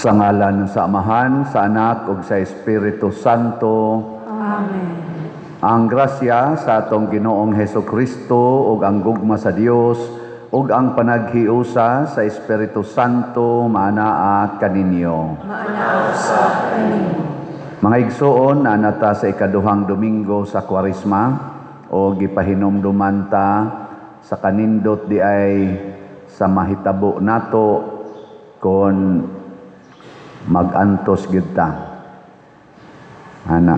Sa ngalan sa Amahan, sa Anak ug sa Espiritu Santo. Amen. Ang grasya sa atong Ginoong Heso Kristo ug ang gugma sa Dios ug ang panaghiusa sa Espiritu Santo maanaa kaninyo. Maanaa usab kanimo. Mga igsoon, naa na ta sa ikaduhang Domingo sa Kwaresma o gipahinumduman ta sa kanindot di ay sa mahitabo nato kon magantos gyud ta. Ana,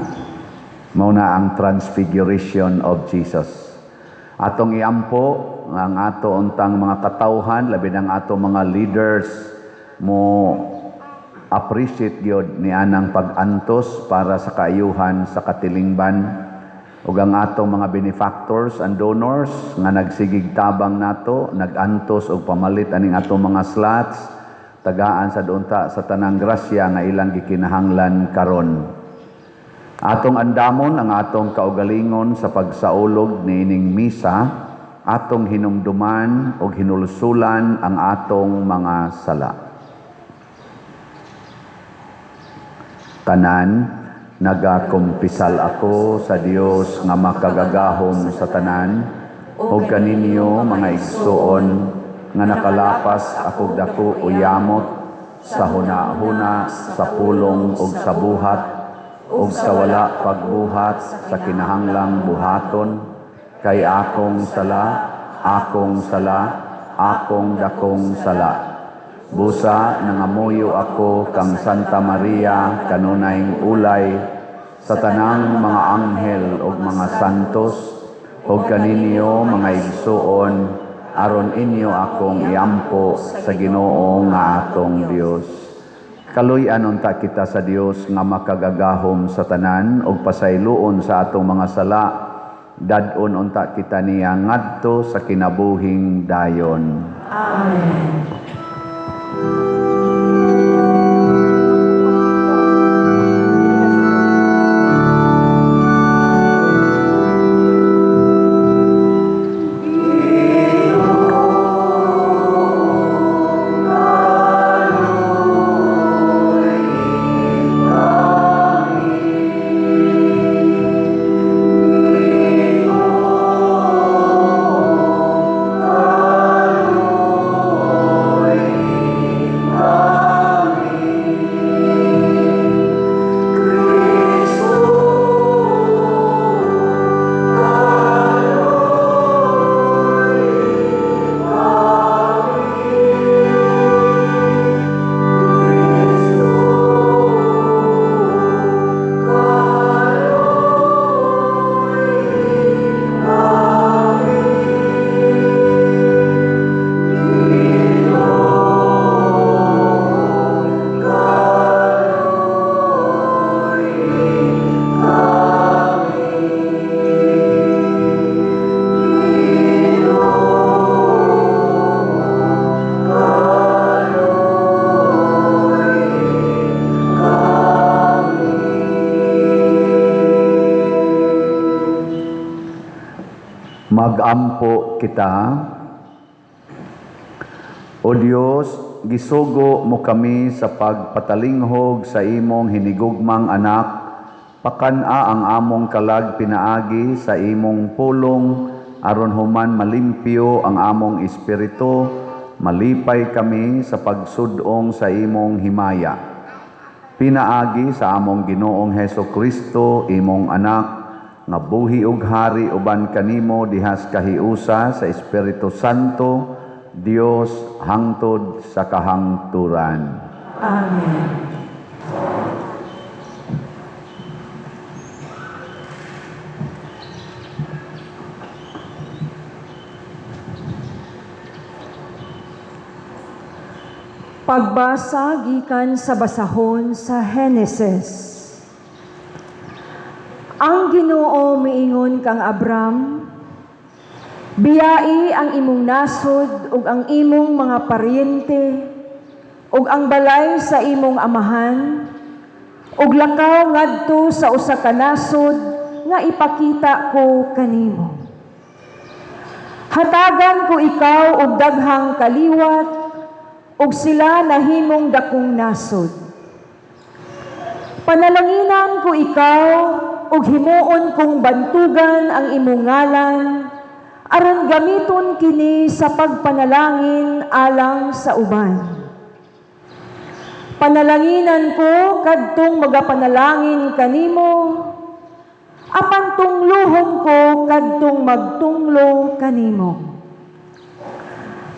mao na ang transfiguration of Jesus. Atong iampo ang ato untang mga katawhan, labi ng ato mga leaders mo appreciate gyud ni anang pag-antos para sa kaayuhan sa katilingban ug ang atong mga benefactors and donors nga nagsigig tabang nato, nag-antos og pamalit aning atong mga slots, tagaan sad unta sa tanang grasya nga ilang gikinahanglan karon. Atong andamon ang atong kaugalingon sa pagsaulog niining misa, atong hinumduman og hinulsulan ang atong mga sala. Tanan, nagakumpisal ako sa Dios nga makagagahom sa tanan, ug kaninyo mga igsuon nga nakalapas akog dako o yamot sa huna-huna, sa pulong ug sa buhat, ug sa wala pagbuhat sa kinahanglang buhaton, kay akong sala, akong sala, akong dakong sala. Busa nangamuyo ako kang Santa Maria kanunayng ulay sa tanang mga anghel ug mga santos ug kaninyo mga igsuon aron inyo akong iampo sa Ginoo nga atong Dios. Kaluy-an unta kita sa Dios nga makagagahom sa tanan ug pasayloon sa atong mga sala, dad-on unta kita niya ngadto sa kinabuhing dayon. Amen. Magampo kita. O Dios, gisugo mo kami sa pagpatalinghog sa imong hinigugmang anak. Pakan-a ang among kalag pinaagi sa imong pulong aron human malimpyo ang among espiritu, malipay kami sa pagsudong sa imong himaya. Pinaagi sa among Ginoong Heso Kristo, imong anak, nga buhi ug hari uban kanimo dihas kahiusa sa Espiritu Santo, Dios hangtod sa kahangturan. Amen. Pagbasa gikan sa basahon sa Henesis. Ang Ginoo miingon kang Abram, biyai ang imong nasod ug ang imong mga paryente ug ang balay sa imong amahan ug lakaw ngadto sa usa ka nasod nga ipakita ko kanimo. Hatagan ko ikaw og daghang kaliwat ug sila nahimong dakong nasod. Panalanginan ko ikaw ug himuon kong bantugan ang imong ngalan aron gamiton kini sa pagpanalangin alang sa uban. Panalanginan ko kadtong magapanalangin kanimo, apan tungluhon ko kadtong magtunglo kanimo.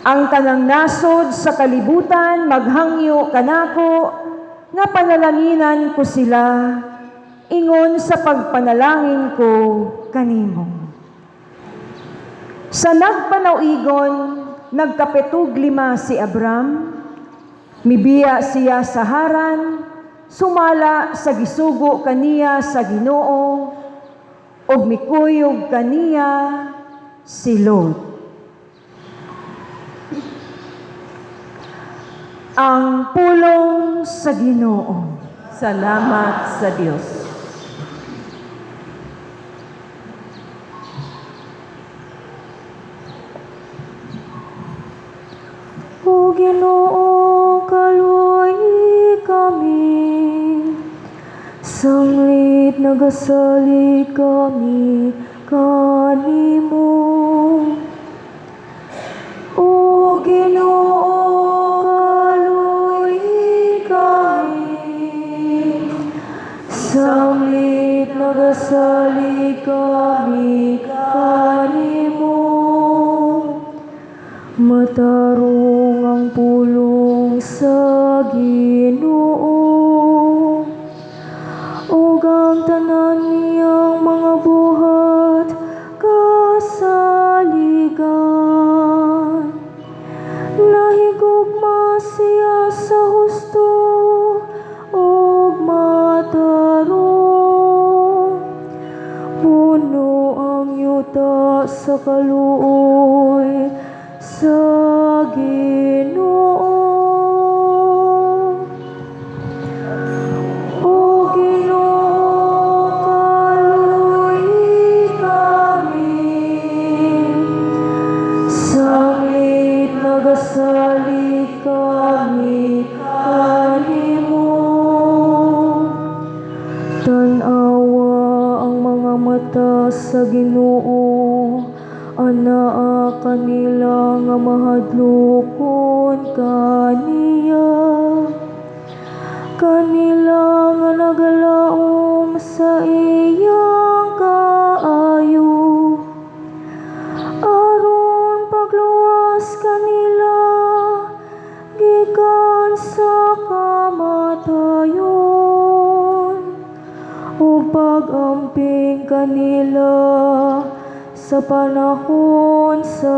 Ang tanang nasod sa kalibutan maghangyo kanako nga panalanginan ko sila ingon sa pagpanalangin ko kanimo. Sa nagpanauigon, nagkapitog-lima si Abram, mibiya siya sa Haran, sumala sa gisugo kaniya sa Ginoo, ug mikuyog kaniya si Lot. Ang pulong sa Ginoo. Salamat sa Dios. O Ginoo, kaluoy kami. Sanglit nagasalig kami kanimo. O Ginoo, kaluoy kami. Sanglit nagasalig kami kanimo. Matarong ang pulong sa Ginoo, ug ang tanan niyang mga buhat kasaligan. Nahigugma siya sa husto ug matarong. Puno ang yuta sa kaluoy sa Ginoo. O Ginoo, kaluoy kami. Sanglit nagasalig kami kanimo. Tan-awa ang mga mata sa Ginoo, anaa kanila nga mahadlokon kaniya. Kanila nga nagalaom sa iyang kaayo, aron pagluwas kanila gikan sa kamatayon, ug pag-amping kanila sa panahon sa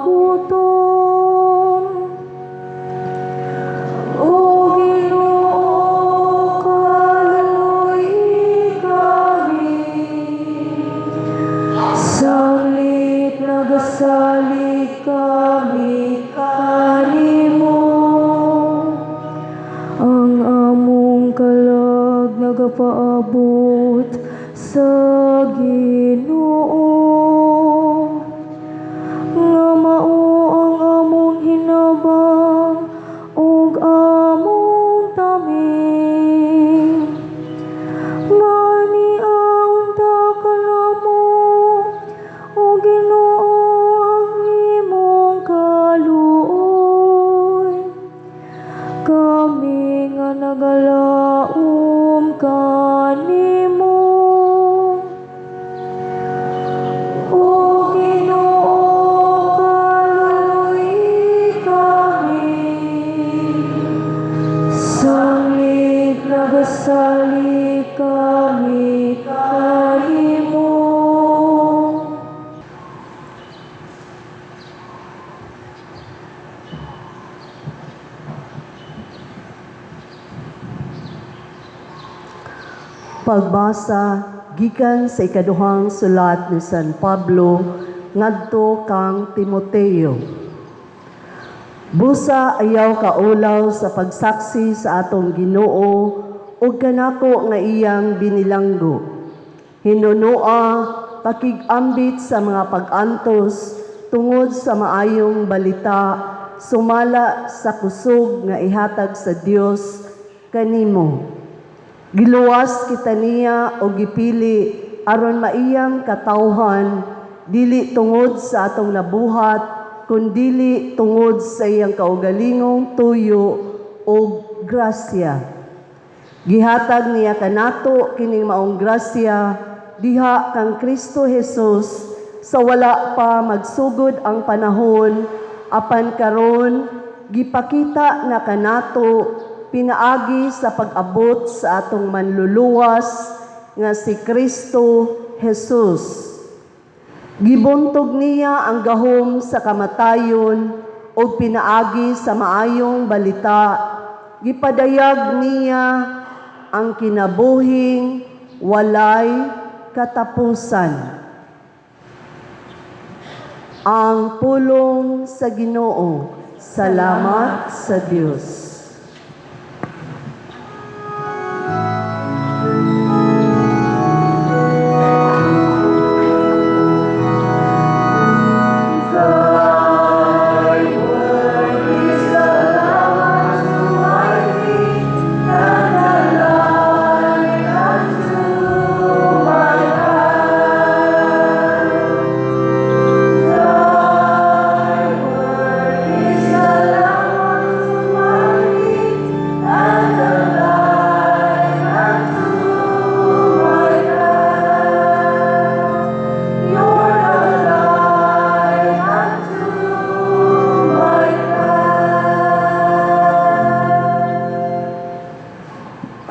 gutom. O Ginoo, kaluoy kami. Sanglit nagasalig kami kanimo. Ang among kalag nagapaabot sa Ginoo, nga mao ang among hinabang ug among taming. Maania unta kanamo, o Ginoo, ang imong kaluoy. Kami nga nagalaom kanimo. O Ginoo, kaluoy kami. Sanglit nagasalig kami kanimo. Pagbasa gikan sa ikaduhang sulat ni San Pablo ngadto kang Timoteo. Busa ayaw kaulaw sa pagsaksi sa atong Ginoo ug kanako nga iyang binilanggo. Hinunoa pakig-ambit sa mga pag-antos tungod sa maayong balita sumala sa kusog nga ihatag sa Dios kanimo. Giluwas kita niya o gipili aron maiyang katawhan, dili tungod sa atong nabuhat, kundili tungod sa iyang kaugalingong tuyo o grasya. Gihatag niya kanato kining maong grasya diha kang Kristo Jesus sa wala pa magsugod ang panahon, apan karon gipakita na kanato pinaagi sa pag-abot sa atong manluluwas nga si Kristo Jesus. Gibuntog niya ang gahom sa kamatayon ug pinaagi sa maayong balita gipadayag niya ang kinabuhing walay katapusan. Ang pulong sa Ginoo. Salamat sa Dios.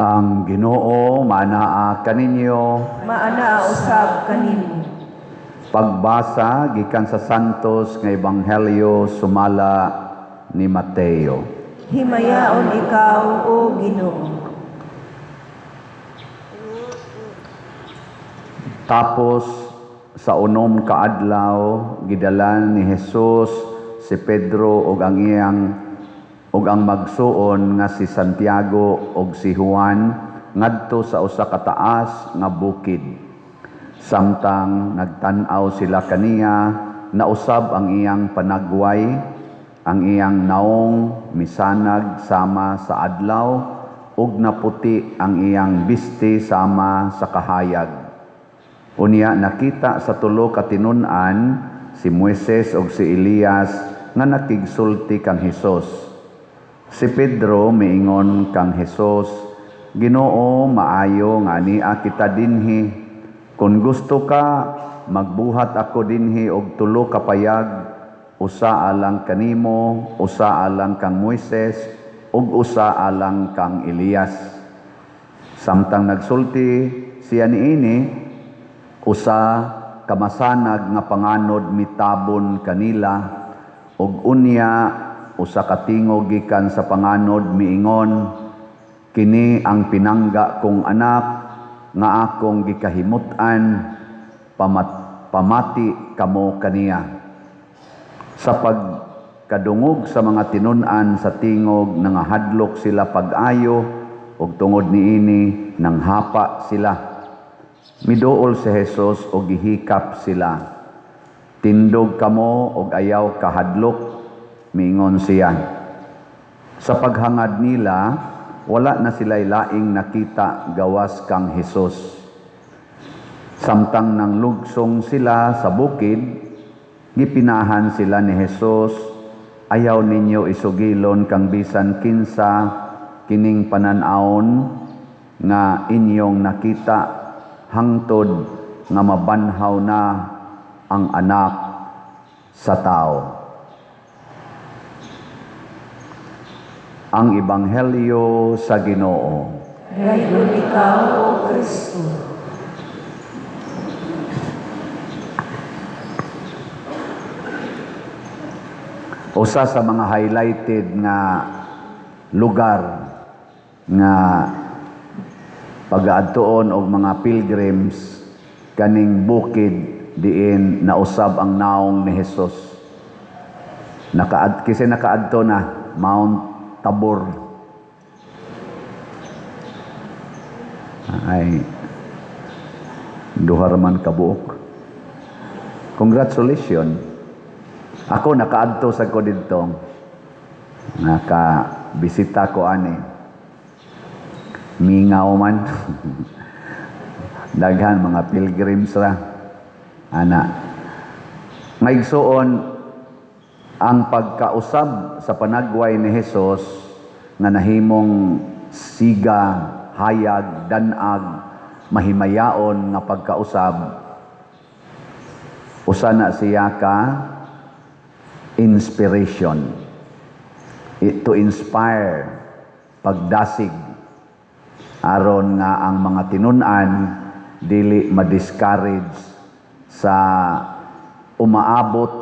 Ang Ginoo maanaa kaninyo. Maanaa usab kanimo. Pagbasa gikan sa Santos nga Ebanghelyo sumala ni Mateo. Himayaon ikaw, O Ginoo. Tapos sa unom ka adlaw gidalan ni Jesus si Pedro ug ang iyang ug ang magsuon nga si Santiago ug si Juan ngadto sa usa ka taas nga bukid. Samtang nagtan-aw sila kaniya, nausab ang iyang panagway, ang iyang naong misanag sama sa adlaw, ug naputi ang iyang bisti sama sa kahayag. Unya nakita sa tulo ka tinun-an si Moises ug si Elias nga nakigsulti kang Hesus. Si Pedro miingon kang Hesus, "Ginoo, maayo nga ania kita dinhi. Kun gusto ka, magbuhat ako dinhi og tulo ka payag, usa alang kanimo, usa alang kang Moises, ug usa alang kang Elias." Samtang nagsulti siya niini, usa ka masanag nga panganod mitabon kanila, ug unya usa ka tingog gikan sa panganod miingon, "Kini ang pinangga kong anak nga akong gikahimut-an, pamati kamo kaniya." Sa pagkadungog sa mga tinun-an sa tingog, nangahadlok sila pag-ayo, ug tungod niini nanghapa sila. Miduol si Jesus og gihikap sila. "Tindog kamo og ayaw kahadlok," miingon siya. Sa paghangad nila, wala na sila'y laing nakita gawas kang Hesus. Samtang nanglugsong sila sa bukid, gipinahan sila ni Hesus, "Ayaw ninyo isugilon kang bisan kinsa kining panan-awon nga inyong nakita hangtod nga mabanhaw na ang anak sa tao." Ang Ebanghelyo sa Ginoo. Dayon ikaw, O Kristo. Usa sa mga highlighted nga lugar nga pagaadtuon og mga pilgrims kaning bukid diin nausab ang naong ni Hesus. Kasi nakaadto na Mount Tabor. Ay, duha ra man kabuok. Congratulations. Ako nakaadto sa ko didto. Naka bisita ko ani. Mingaw man. Daghan mga pilgrims ra. Ana. Ngaigsuon, ang pagkausab sa panagway ni Jesus nga nahimong siga, hayag, danag, mahimayaon nga pagkausab, usa na siya ka inspiration. To inspire pagdasig aron nga ang mga tinun-an dili ma-discourage sa umaabot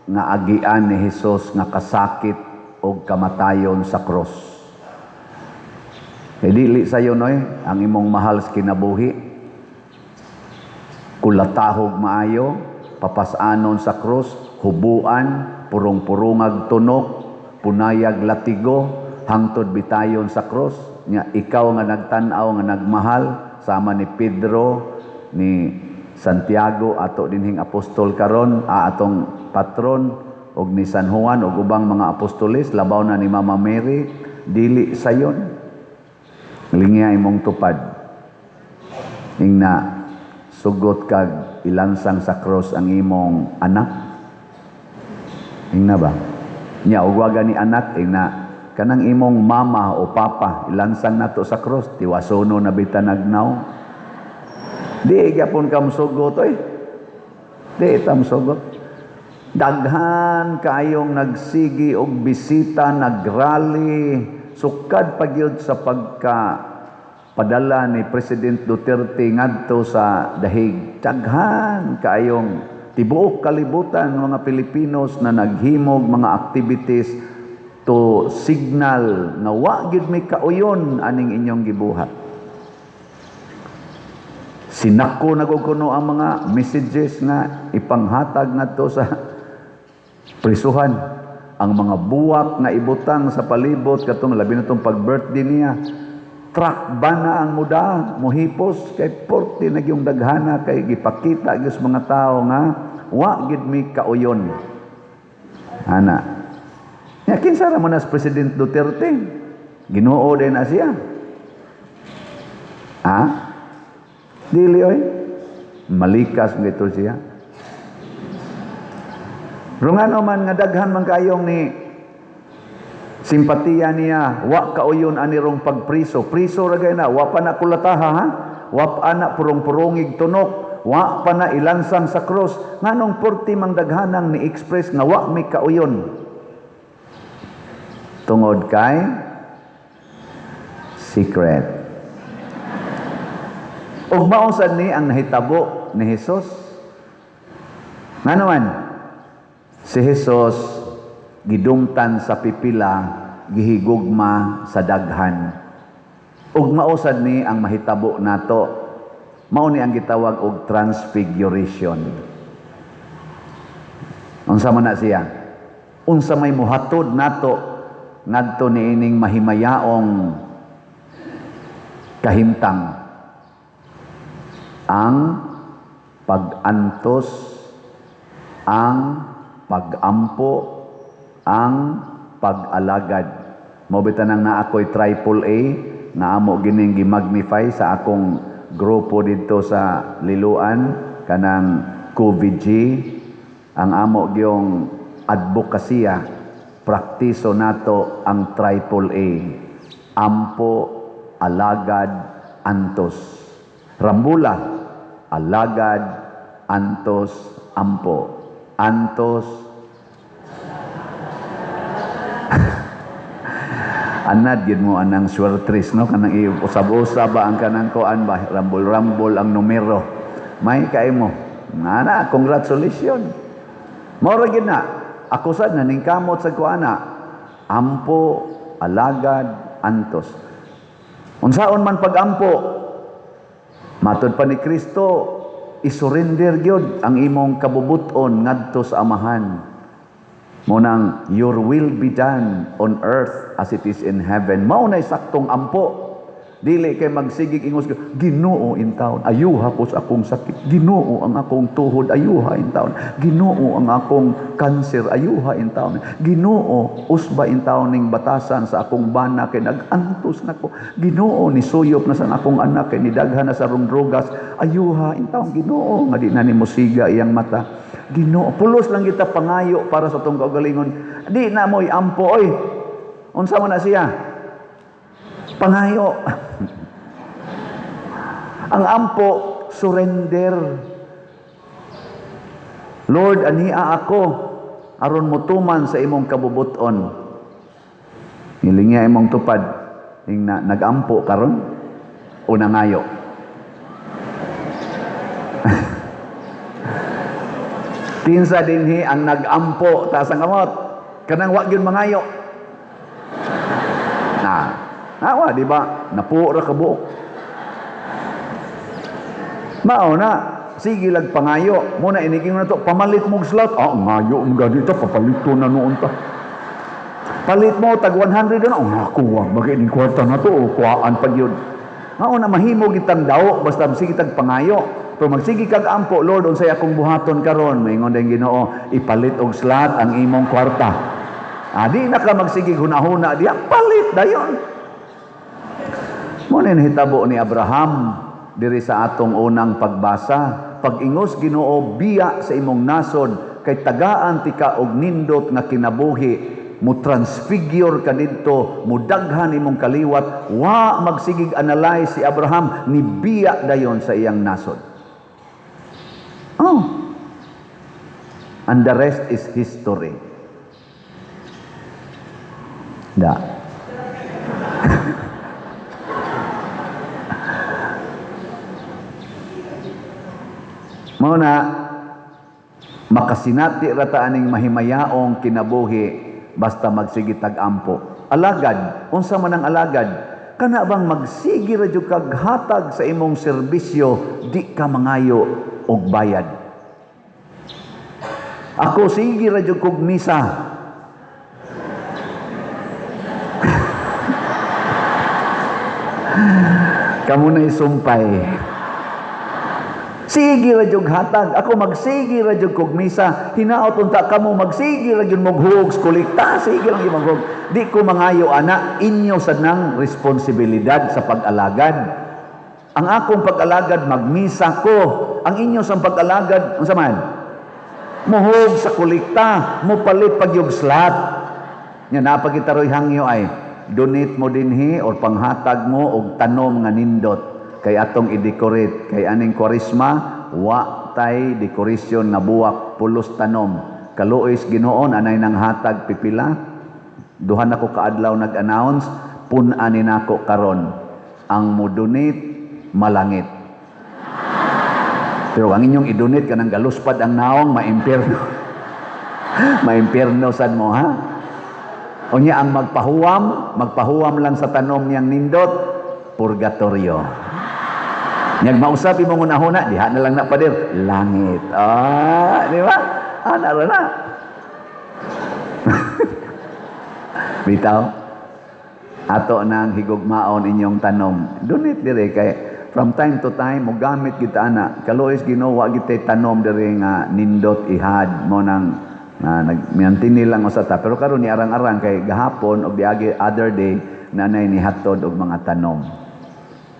nga agian ni Hesus nga kasakit og kamatayon sa krus. Kay dili sayo noy ang imong mahal sa kinabuhi kulatahog maayo, papas-anon sa krus, hubuan, purong-purungag tunok, punayag latigo, hangtod bitayon sa krus. Nya ikaw nga nagtan-aw, nga nagmahal sama ni Pedro, ni Santiago, ato dinhing apostol karon, atong patron, og ni San Juan ug ubang mga apostoles, labaw na ni Mama Mary, dili sayon. Lingya imong tupad. Ingna sugot kag ilansang sa cross ang imong anak. Ingna ba? Nya og wa gani anak, ingna kanang imong mama o papa ilansang nato sa cross, tiwasono na bitan nagnaw. Di gyapon ka mosugot oy. Di ta mosugot. Daghan kaayong nagsigi og bisita, nagrally, sukad pa gyud sa pagka padala ni President Duterte ngadto sa Dahig. Daghan kaayong tibuok kalibutan mga Pilipinos na naghimog mga activities to signal nga wa gyud may kauyon aning inyong gibuhat. Sinako na gud kuno ang mga messages nga ipanghatag ngadto sa prisuhan. Ang mga buwak nga ibutang sa palibot katong labi na tong pag-birthday niya. Truck ba na ang muda mohipos kay porte na gyung daghana kay gipakita gyud sa mga tao nga wa gyud mi kauyon. Ana. Nya kinsa ra man as President Duterte? Ginoo din na siya. Ha? Dili oy. Malikas gito siya. Pero ngano man nga daghan man kayong ni simpatiya niya, wa kauyon ani rong pagpriso. Priso ra gay na, wa pa na kulataha ha. Wa pa na purong-purongig tunok, wa pa na ilansang sa cross. Nganong porti mang daghanang ni express nga wa mi kauyon? Tungod kay secret. Ug mao sad ni ang nahitabo ni Hesus. Ngano man? Si Hesus gidumtan sa pipila, gihigugma sa daghan. Ug mao sad ni ang mahitabo nato. Mao ni ang gitawag og transfiguration. Unsa man na siya? Unsa may muhatod nato ngadto niining mahimayaong kahimtang? Ang pag-antos, ang pag-ampo, ang pag-alagad. Mao bitaw nang naa ko'y triple A nga amo gining gi-magnify sa akong grupo didto sa Liloan, kanang COVID-G. Ang amo gyung advokasya, praktiso nato ang triple A: ampo, alagad, antos. Rambula: alagad, antos, ampo, antos. Anad gid mo anang swertres, no? Kanang usab-usab ba ang kanang kuan ba, rambol-rambol ang numero, may kay mo nana. Congratulations. Mao ra gid na. Ako sad naningkamot sa kuana, ampo, alagad, antos. Unsaon man pagampo? Matod pa ni Kristo, isurrender gyud ang imong kabubuton ngadto sa Amahan. Mao nang "Your will be done on earth as it is in heaven." Mao nay saktong ampo. Dili kay magsigig ingos, "Ginoo in taon, ayuha ko sa akong sakit. Ginoo, ang akong tuhod, ayuha in taon. Ginoo, ang akong kanser, ayuha in taon. Ginoo, usba in taon ning batasan sa akong bana kay nag-antos nako. Ginoo, nisuyop na sa akong anak kay nidaghan na sa rong drogas. Ayuha in taon, Ginoo, nga di na nimo siga iyang mata. Ginoo." Pulos lang kita pangayo para sa atong kaugalingon. Di na mo'y ampo oy. Unsa man na siya? Pangayo. Ang ampo, surrender. "Lord, ania ako aron motuman sa imong kabubuton." Nilingya imong tupad. Ingna, nag-ampo karon o nangayo? Kinsa dinhi ang nag-ampo? Taas ang kamot. Kanang wa gyud mangayo. Na, nawa, di ba? Napuo ra ka buok. Mao na, sige lag pangayo. Muna iniging na to, "Pamalit mong slot." "Ah, ngayo mo ganito, papalito na noon ta." "Palit mo, tag 100 na." "Oh, ako, wag, bagay ni kwarta na to, o kuhaan pag yun." Mao na mahimo gitang daw, basta sige tag pangayo. Pero magsige kag ampo, "Lord, unsay akong buhaton karon?" Maingon din Ginoo, "Ipalit og slot ang imong kwarta." Ah, di na ka magsige hunahuna diya, palit dayon. Mo na nahitabo ni Abraham diri sa atong unang pagbasa. Pag-ingos Ginoo, "Biya sa imong nasod kay tagaan tika og nindot nga kinabuhi, mo transfigure ka didto, mudaghan imong kaliwat." Wa magsigig analyze si Abraham, ni biya dayon sa iyang nasod. Oh. And the rest is history. Da. Mao na makasinati ra ta aning mahimayaong kinabuhi basta magsige tag ampo. Alagad, unsa man ang alagad? Kana bang magsige ra jud kag hatag sa imong serbisyo, di ka mangayo og bayad. Ako sige ra jud kog misa. Kamo na isumpay. Sige ra jud hatag. Ako magsige ra jud kog misa. Hinaot unta kamo magsige ra jud moghug kolekta, sige lang jud maghug. Di ko mangayo ana, inyo sad nang responsibilidad sa pag-alagad. Ang akong pag-alagad magmisa ko. Ang inyo sa pag-alagad unsa man? Muhug sa kolekta, mopalit pag yung slot. Nya napagitaroy hangyo ay donate mo dinhi or panghatag mo og tanom nga nindot kay atong i-decorate kay aning Kwaresma wa tay decoration nga buwak, pulos tanom. Kaluoy Ginoo, anay nang hatag pipila. Duha na ko kaadlaw nag-announce, pun-an ni nako karon ang mo-donate, malangit. Pero ang inyong i-donate kanang galuspad ang naong, maimpierno, maimpierno sad mo, ha. Unya ang magpahuwam, magpahuwam lang sa tanom niyang nindot, purgatorio. Nyag mausap imong hunahuna, diha na lang na, pader, langit. Ah, di ba? Ah, naro na. Bitaw. Ato nang higugmaon inyong tanom. Donate dire kay from time to time mo gamit kita ana. Kaluoy Ginoo, wa gitay tanom dire nga nindot ihad mo nang na nagmiantini lang usa ta. Pero karon ni arang-arang kay gahapon og diagi other day nanay ni hatod og mga tanom.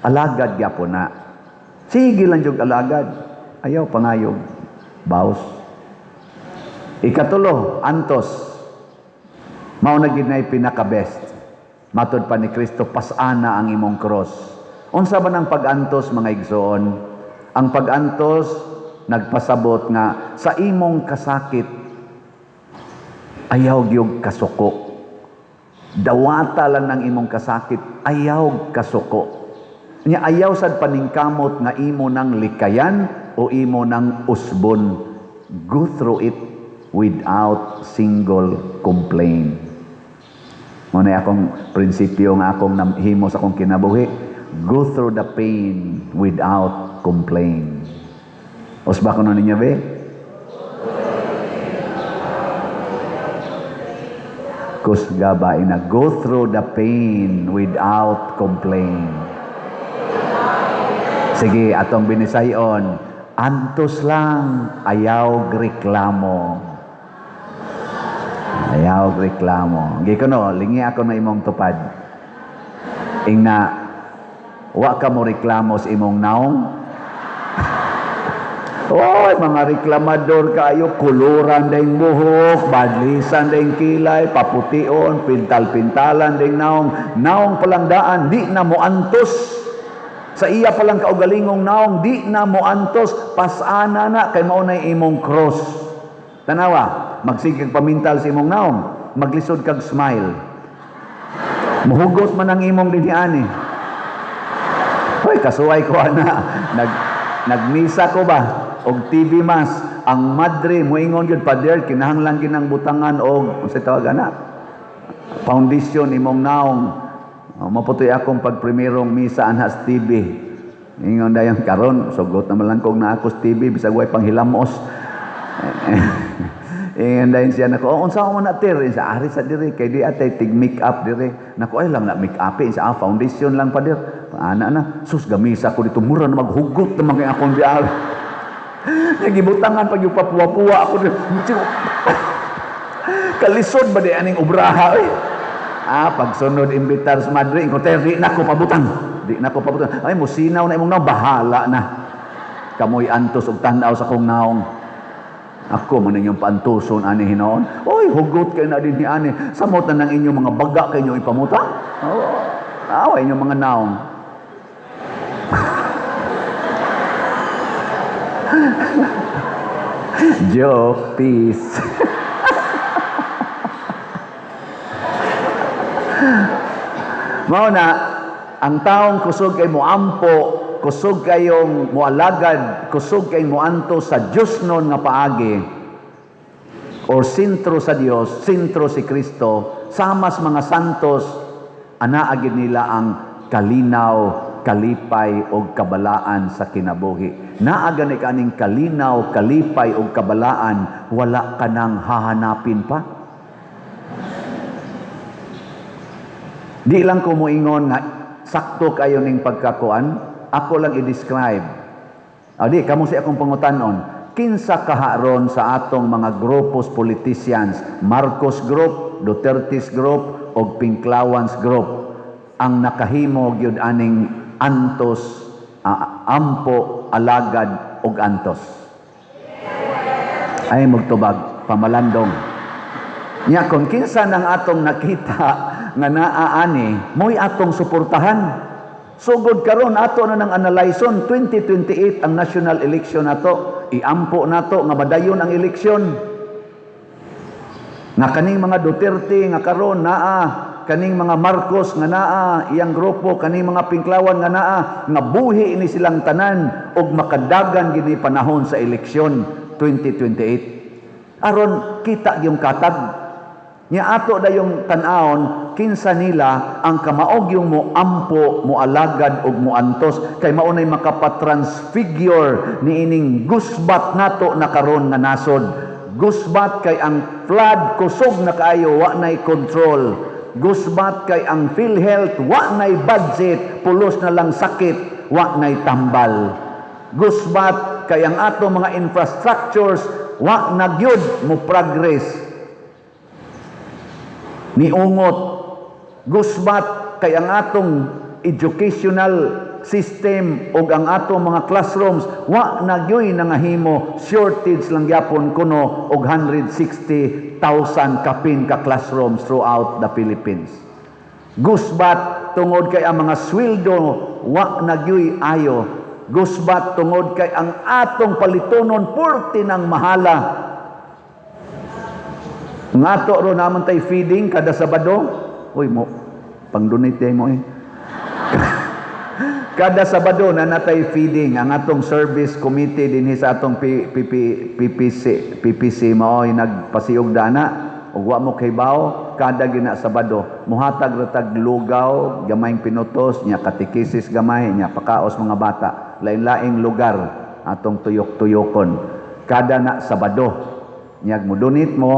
Alagad gyapon na. Sige lang jud alagad. Ayaw pangayog. Baos. Ikatulo, antos. Mao na gid nay pinaka-best. Matod pa ni Kristo, "Pasana ang imong cross." Unsa ba nang pag-antos, mga igsoon? Ang pag-antos nagpasabot nga sa imong kasakit ayaw gyud kasuko. Dawata lang ng imong kasakit, ayaw kasuko. Nya ayaw sad paningkamot nga imo nang likayan o imo nang usbon. Go through it without single complaint. Mo na akong prinsipyo nga akong himo sa akong kinabuhi. Go through the pain without complaint. Usba ko ninyo, be? Kusga ba ina? Go through the pain without complaint. Sige, atong binisayon. Antos lang, ayaw reklamo. Ayaw reklamo. Gi kuno, lingi ako na imong tupad. Ingna, wa ka mo reklamo sa imong naong? Oy, mga reklamador kayo, kuluran ding buhok, badlisan ding kilay, papution, pintal-pintalan ding naong. Naong palang daan, di na mo antos. Sa iya palang kaugalingong naong, di na mo antos, pasana na, kay mao na imong cross. Tanawa, magsigig pamintal sa imong naong, maglisod kag smile. Muhugot man ang imong dinhiani. Hoy, kasuway ko ana. Nagmisa ko ba? Og TV Mass, ang madre moingon gyud, "Pader, kinahanglan gyud ang butangan og unsay tawag ana? Foundation imong naong." Oh, maputoy akong pagprimerong misa anha sa TV. Ingon dayon karon, sugot naman lang kog na ako sa TV bisag way panghilamos. Ingon dayon siya nako, "Oh, unsa man na, Ter?" Sa ari sa diri kay di atay tig make up dire. Nako, ay lang na make up sa foundation lang, Pader. Ana na, sus, gamisa ko dito mura na maghugot naman kay akong biar. Nagibutangan pag yung papuwa-puwa ako diri. Kalisod ba di aning obraha eh? Ah, pagsunod imbitar sa madre, ko, "Ter, di na ko pabutang. Di na ko pabutang." "Ay, musinaw na imong naong." "Bahala na. Kamoy antos og tan-aw sa akong naong. Ako man inyong paantuson ani hinoon. Oy, hugot kayo na din ni ani. Samot na ng inyong mga baga kay inyong ipamutang. Oo. Awa inyong mga naong." Joke, peace. Mao na, ang taong kusog kay moampo, kusog kayong moalagad, kusog kay moanto sa Diyos nun nga paagi, or sentro sa Dios, sentro si Kristo, samas mga santos, anaa gid nila ang kalinaw, kalipay og kabalaan sa kinabuhi. Naa gani kaning kalinaw, kalipay og kabalaan, wala ka nang hahanapin pa. Di lang ko moingon nga sakto kayo ning pagkakuan, ako lang i-describe. O di, kamo si akong pangutanon, kinsa kaharon sa atong mga grupos politicians, Marcos Group, Duterte's Group, og Pinklawans Group, ang nakahimo gyud aning antos, ampo, alagad, og antos? Ay magtubag, pamalandong. Nya kung kinsa nang atong nakita nga naa ani, mo'y atong suportahan. Sugod karon ato na nang analyson 2028 ang national election nato, iampo nato nga madayon ang eleksyon. Nga kaning mga Duterte nga karon naa, kaning mga Marcos nga naa, iyang grupo, kaning mga Pinklawan nga naa, nga buhi ini silang tanan og makadagan gini panahon sa eleksyon 2028. Aron kita yung katag. Nya ato dayong tan-awon kinsa nila ang kamaog yung moampo, moalagad og moantos kay mao nay makapatransfigure niining gusbat nato na karon nga nasod. Gusbat kay ang flood kusog na kaayo, wa nay control. Gusbat kay ang PhilHealth wa nay budget, pulos na lang sakit, wa nay tambal. Gusbat kay ang ato mga infrastructures wa na gyud mo progress. Niungot. Gusbat kay ang atong educational system og ang atong mga classrooms wa na gyoy nangahimo, shortage lang gyapon kuno og 160,000 kapin ka classrooms throughout the Philippines. Gusbat tungod kay ang mga sweldo wa na gyoy ayo. Gusbat tungod kay ang atong palitonon purti ng mahala. Ngato ro naman tay feeding kada Sabado. Uy mo, pang-donate mo eh. Kada Sabado na natay feeding ang atong service committee dinhi sa atong PPC mao'y nagpasiog dana ug wa mo kahibaw kada gina Sabado muhatag ra tag lugaw, gamayng pinutos nya, katekisis gamay nya, pakaos mga bata, lain-laing lugar atong tuyok-tuyokon kada na Sabado. Nyag mo donate mo.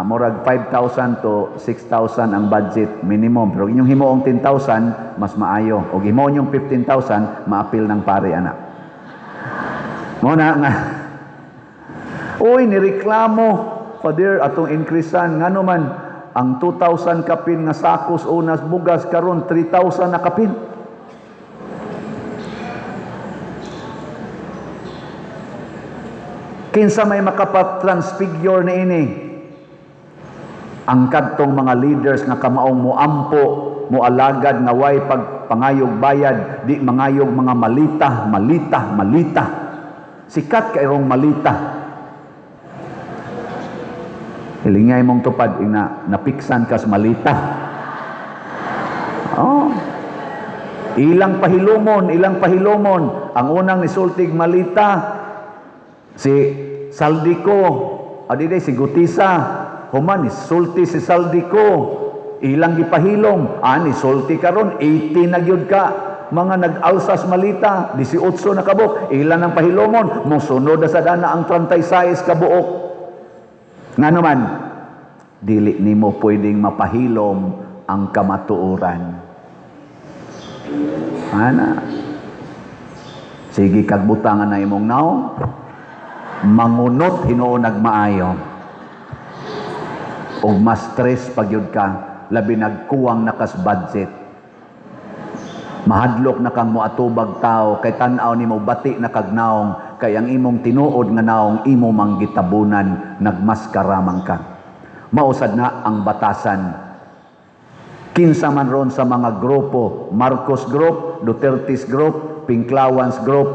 murag 5,000 to 6,000 ang budget minimum. Pero inyong himuong 10,000, mas maayo. O himuon yung 15,000, maapil ng pare ana. Mo na nga. Uy, nireklamo, Father, atong increasean ngano man ang 2,000 kapin nga sakos unas bugas karon 3,000 na kapin. Kinsa may makapatransfigure ni ini? Ang kadtong mga leaders nga kamaong moampo, moalagad nga way pagpangayog bayad, di mangayog mga malita, malita, malita. Sikat kayrong malita. Hilingay mong tupad ina napiksan kas malita. Oh. Ilang pahilumon, ilang pahilumon. Ang unang nisultig malita si Zaldy Co, adiday si Guteza, human nisulti si Zaldy Co. Ilang gipahilom, nisulti karon 80 na gyud ka mga nag-alsas malita, 18 na kabuok, ilan ang pahilomon, mosunod na sa dana ang 36 ka buok. Ngano man, dili nimo pwedeng mapahilom ang kamatuoran. Ana. Sige kag butangan na imong naong, mangunot hinuon nagmaayo. Og mas stress pag yun ka, labi nagkuwang nakas budget. Mahadlok na kang moatubag tao kay tan-aw nimo bati na kag naong, kay ang imong tinuod nga naong imo mang gitabunan, nagmaskara man ka. Mausad na ang batasan. Kinsa man ron sa mga grupo, Marcos Group, Duterte's Group, Pinklawans Group,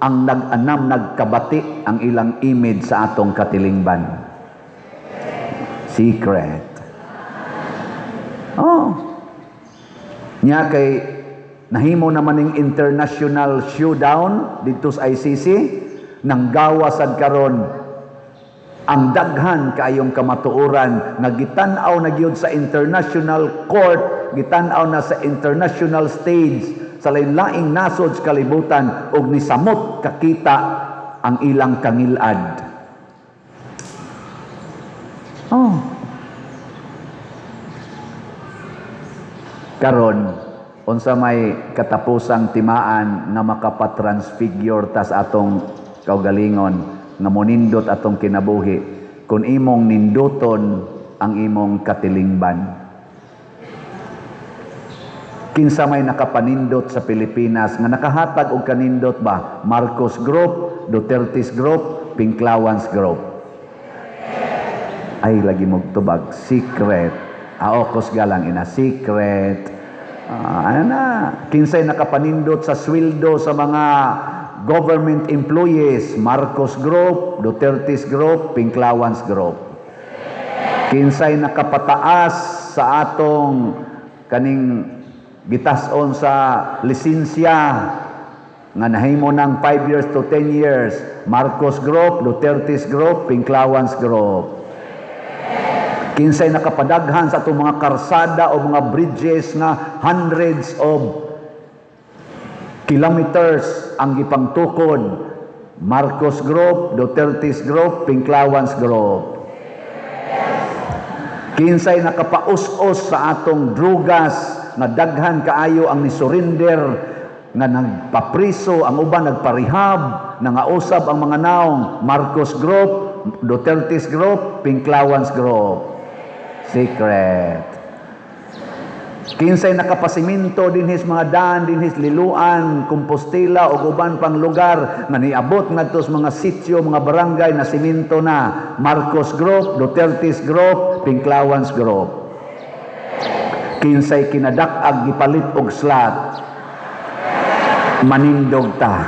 ang nag-anam nagkabati ang ilang image sa atong katilingban. Secret. Oh. Nya kay nahimo naman ning international showdown didto sa ICC, nang gawa sad karon ang daghan kaayong kamatuoran nga gitan-aw na gyud sa international court, gitan-aw na sa international stage sa lain-laing nasod sa kalibutan og nisamot kakita ang ilang kangilad. Oh. Karon unsa may katapusang timaan nga makapatransfigure tas atong kaugalingon nga monindot atong kinabuhi kun imong ninduton ang imong katilingban. Kinsa may nakapanindot sa Pilipinas nga nakahatag og kanindot ba? Marcos Group, Duterte's Group, Pinklawans Group. Ay lagi mogtubag secret. Aokos galang ina secret. Ano na? Kinsay nakapanindot sa sweldo sa mga government employees? Marcos Group, Duterte's Group, Pinklawans Group. Kinsay nakapataas sa atong kaning gitas-on sa lisensya nga nahimo ng 5 years to 10 years? Marcos Group, Duterte's Group, Pinklawans Group. Kinsay nakapadaghan sa atong mga karsada o mga bridges nga hundreds of kilometers ang gipangtukod? Marcos Group, Duterte's Group, Pinklawans Group. Kinsay nakapaus-os sa atong drugas nga daghan kaayo ang nisurrender, nga nagpapriso, ang uban nagparehab, nangausab ang mga naong? Marcos Group, Duterte's Group, Pinklawans Group. Secret. Kinsay nakapasiminto dinhis mga daan, dinhis Liloan, Compostela ug uban pang lugar nga niabot ngadto sa mga sityo, mga barangay na simento na? Marcos Group, Duterte's Group, Pinklawans Group. Kinsay kinadak-ag gipalit og slot? Manindog ta.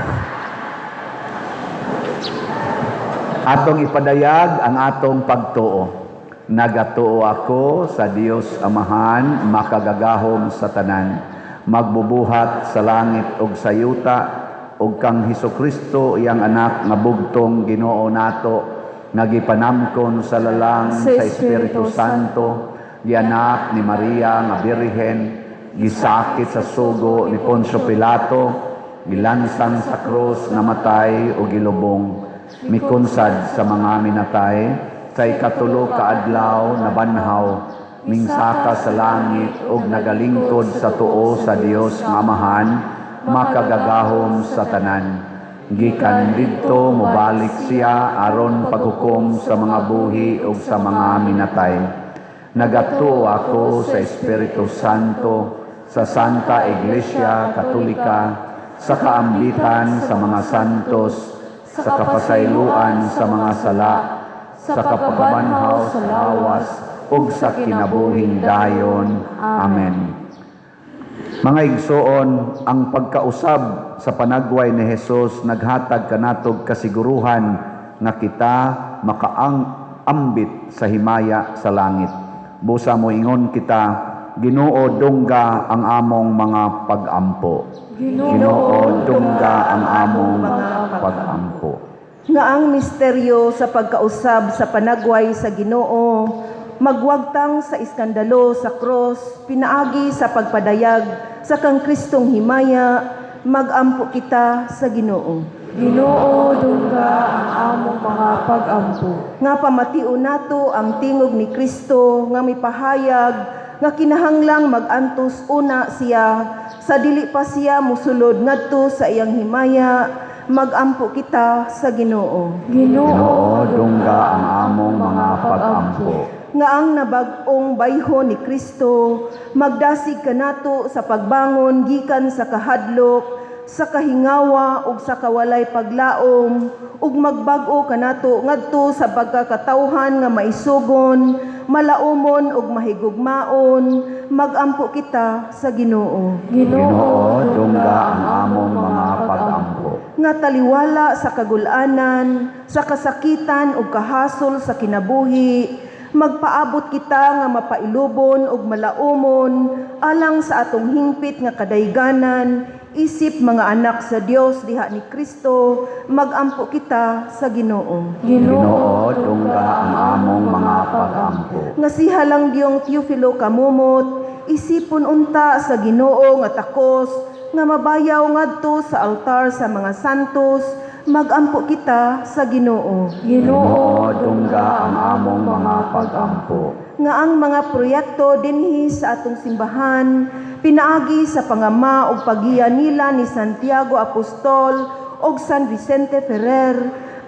Atong ipadayag ang atong pagtuo. Nagatuo ako sa Dios Amahan, makagagahom sa tanan, magbubuhat sa langit ug sa yuta, ug kang Hesukristo iyang anak nga bugtong Ginoo nato, nga gipanamkon sa lalang sa Espiritu Santo, gianak ni Maria nga Birhen, gisakit sa sugo ni Poncio Pilato, gilansang sa krus, namatay o gilubong, mikunsad sa mga minatay, Sa ikatulo ka adlaw nabanhaw, mingsaka sa langit ug nagalingkod sa tuo sa Dios nga Amahan, makagagahom sa tanan. Gikan didto mobalik siya aron paghukom sa mga buhi ug sa mga minatay. Nagatuo ako sa Espiritu Santo, sa Santa Iglesia Katolika, sa kaambitan sa mga santos, sa kapasayloan sa mga sala, sa kapakabanhaw sa lawas, ug sa kinabuhing dayon. Amen. Mga igsoon, ang pagkausab sa panagway ni Jesus naghatag kanatog kasiguruhan nga kita makaang ambit sa himaya sa langit. Busa moingon kita, "Ginoo, dungga ang among mga pag-ampo." Ginoo, dungga ang among pag-ampo. Nga ang misteryo sa pagkausab sa panagway sa Ginoo magwagtang sa iskandalo sa cross pinaagi sa pagpadayag sa kang Kristong himaya, magampo kita sa Ginoo. Ginoo, dungga ang among mga pag-ampo. Nga pamation nato ang tingog ni Kristo nga mipahayag nga kinahanglang magantos una siya sa dili pa siya musulod ngadto sa iyang himaya, magampo kita sa Ginoo. Ginoo, Ginoo, dungga ang among mga pag-ampo. Nga ang nabag-ong bayho ni Kristo magdasig kanato sa pagbangon gikan sa kahadlok, sa kahingawa ug sa kawalay paglaom ug magbag-o kanato ngadto sa pagkakatawhan nga maisugon, malaumon ug mahigugmaon, magampo kita sa Ginoo. Ginoo, dungga ang among mga pag-ampo. Nga taliwala sa kagulanan, sa kasakitan ug kahasol sa kinabuhi, magpaabot kita nga mapailubon ug malaumon alang sa atong hingpit nga kadayganan isip mga anak sa Dios diha ni Kristo, magampo kita sa Ginoo. Ginoo, dungga ang among mga pag-ampo. Nga si Halangdiyong Teofilo Camomot isipon unta sa Ginoo nga takos nga mabayaw ngadto sa altar sa mga santos, magampo kita sa Ginoo. Ginoo, dungga ang among mga pag-ampo. Nga ang mga proyekto dinhi sa atong simbahan pinaagi sa pangama ug paggiya nila ni Santiago Apostol ug San Vicente Ferrer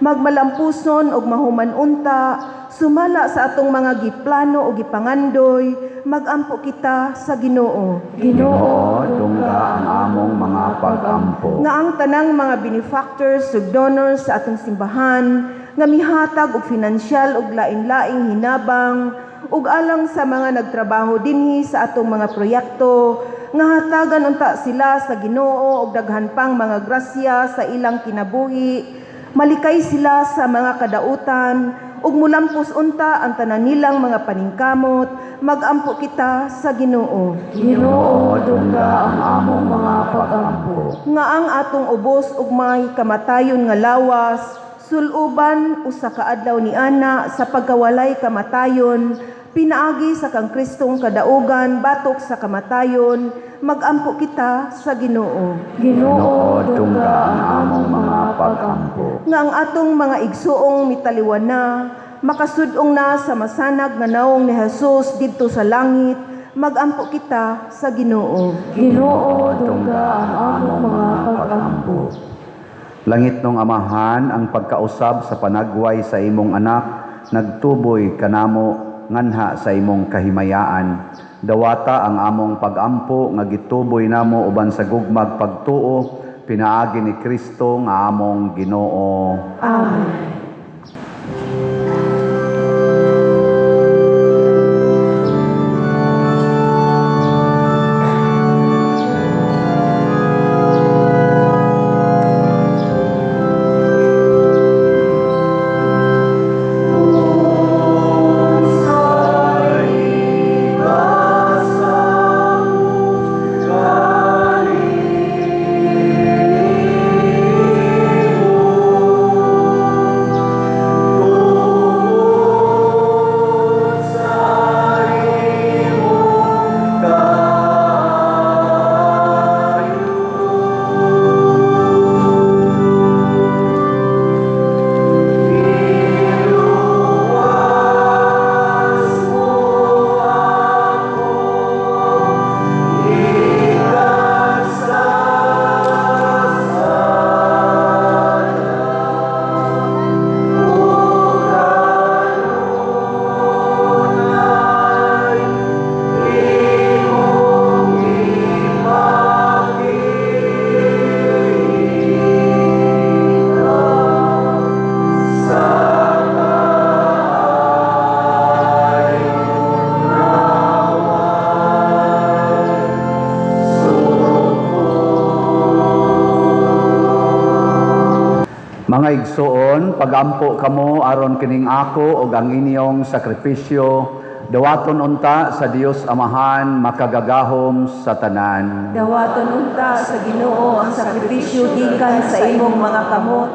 magmalampuson ug mahuman unta sumala sa atong mga giplano ug gipangandoy, magampo kita sa Ginoo. Ginoo, dungga ang among mga pag-ampo. Nga ang tanang mga benefactors ug donors sa atong simbahan nga mihatag og finansyal ug lain-laing hinabang ug alang sa mga nagtrabaho dinhi sa atong mga proyekto, nga hatagan unta sila sa Ginoo og daghan pang mga grasya sa ilang kinabuhi, malikay sila sa mga kadautan ug mulampos unta ang tanan nilang mga paningkamot, magampo kita sa Ginoo. Ginoo, dungga ang among mga pag-ampo. Nga ang atong ubos ug may kamatayon nga lawas suluban usa ka adlaw ni ana sa pagkawalay kamatayon pinaagi sa kang Kristong kadaugan batok sa kamatayon, magampo kita sa Ginoo. Ginoo, dungga ang among mga pag-ampo. Nga ang atong mga igsuong mitaliwan na makasud-ong na sa masanag nga naong ni Jesus didto sa langit, magampo kita sa Ginoo. Ginoo, dungga ang among mga pag-ampo. Langitnong Amahan, ang pagkausab sa panagway sa imong anak nagtuboy kanamo nganha sa imong kahimayaan. Dawata ang among pag-ampo nga gituboy namo uban sa gugmag pagtuo pinaagi ni Kristo nga among Ginoo. Amen. Mga igsoon, pagampo kamo aron kining ako ug ang inyong sakripisyo dawaton unta sa Dios Amahan makagagahom sa tanan. Dawaton unta sa Ginoo ang sakripisyo gikan sa imong mga kamot,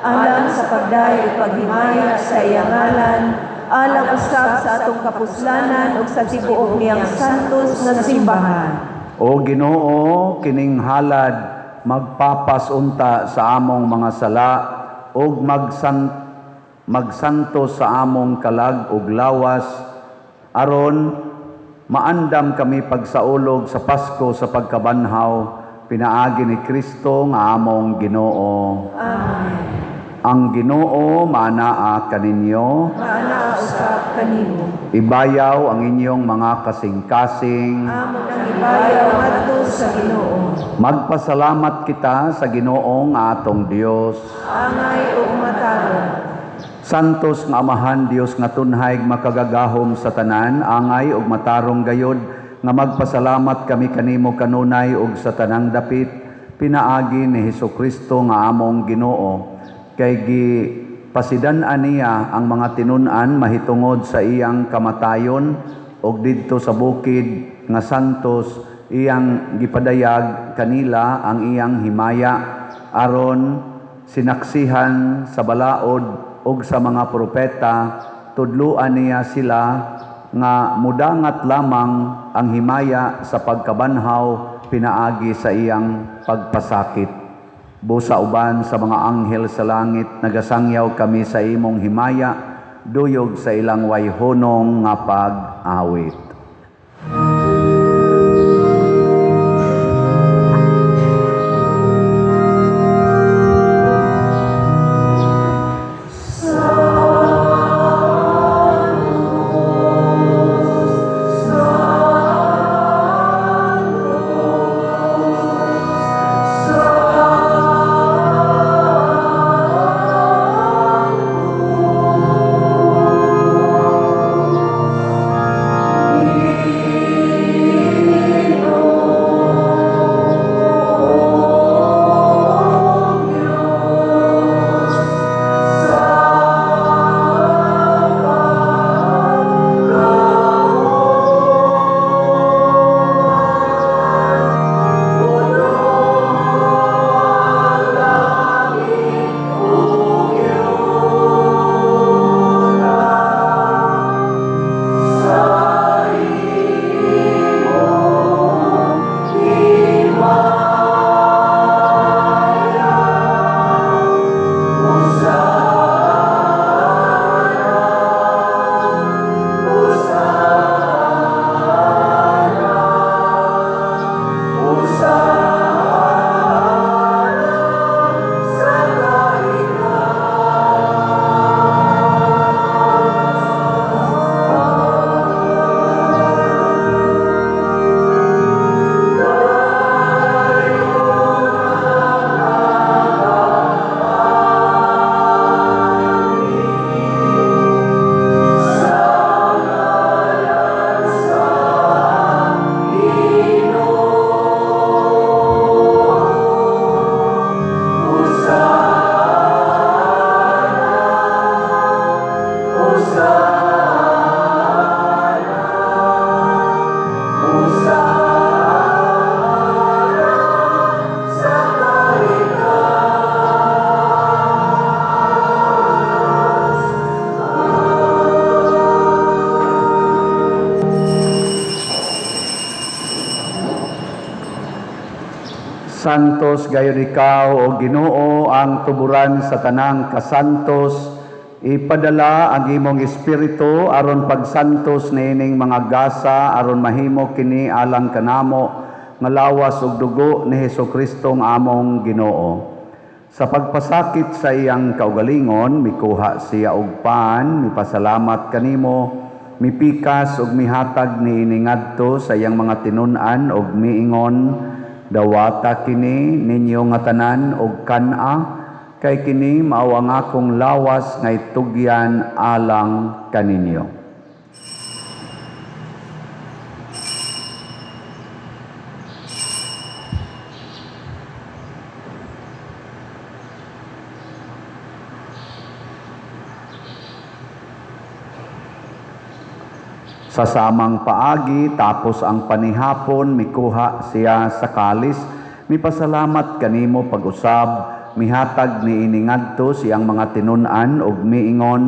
alang sa pagday ug paghimaya sa iyang ngalan, alang usab sa atong kapuslanan ug sa tibuok niyang santos nga simbahan. O Ginoo, kining halad magpapas unta sa among mga sala ug magsantos sa among kalag ug lawas aron maandam kami pagsaulog sa Pasko sa pagkabanhaw pinaagi ni Kristo nga among Ginoo. Amen. Ang Ginoo maanaa kaninyo. Maanaa usab kanimo. Ibayaw ang inyong mga kasing-kasing. Amo nang ibayaw ngadto sa Ginoo. Magpasalamat kita sa Ginoo nga atong Dios. Angay ug matarong. Santos nga Amahan Dios nga tunhay makagagahom sa tanan, angay ug matarong gayod nga magpasalamat kami kanimo kanunay ug sa tanang dapit pinaagi ni Hesukristo nga among Ginoo, kay gipasidan-an niya ang mga tinun-an mahitungod sa iyang kamatayon ug didto sa bukid nga santos iyang gipadayag kanila ang iyang himaya aron sinaksihan sa balaod ug sa mga propeta. Tudluan niya sila nga mudangat lamang ang himaya sa pagkabanhaw pinaagi sa iyang pagpasakit. Busa uban sa mga anghel sa langit nagasangyaw kami sa imong himaya duyog sa ilang wayhonong nga pag-awit. Santos gayon ikaw, O Ginoo, ang tuburan sa tanang kasantos. Ipadala ang imong espiritu aron pagsantos niining mga gasa aron mahimo kini alang kanamo nga lawas ug dugo ni Hesukristo nga among Ginoo. Sa pagpasakit sa iyang kaugalingon, mikuha siya og pan, mipasalamat kanimo, mipikas ug mihatag niini ngadto sa iyang mga tinun-an ug miingon: "Dawata kini ninyo nga tanan og kan-a, kay kini mao ang akong lawas nga itugyan alang kaninyo." Sa samang paagi, tapos ang panihapon, mikuha siya sa kalis, mipasalamat kanimo pag-usab, mihatag niini ngadto sa iyang mga tinun-an ug miingon,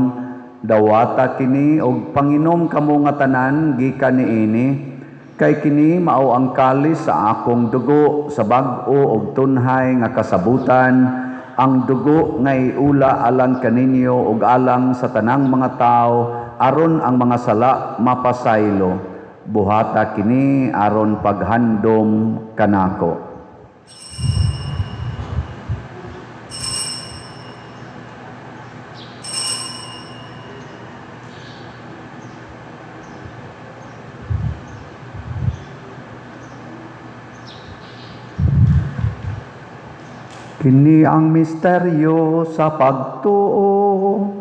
"Dawata kini ug panginom kamo nga tanan gikan niini, kay kini mao ang kalis sa akong dugo sa bag-o ug tunhay nga kasabutan, ang dugo nga iula alang kaninyo ug alang sa tanang mga tawo aron ang mga sala mapasaylo. Buhata kini aron paghandom kanako." Kini ang misteryo sa pagtuo.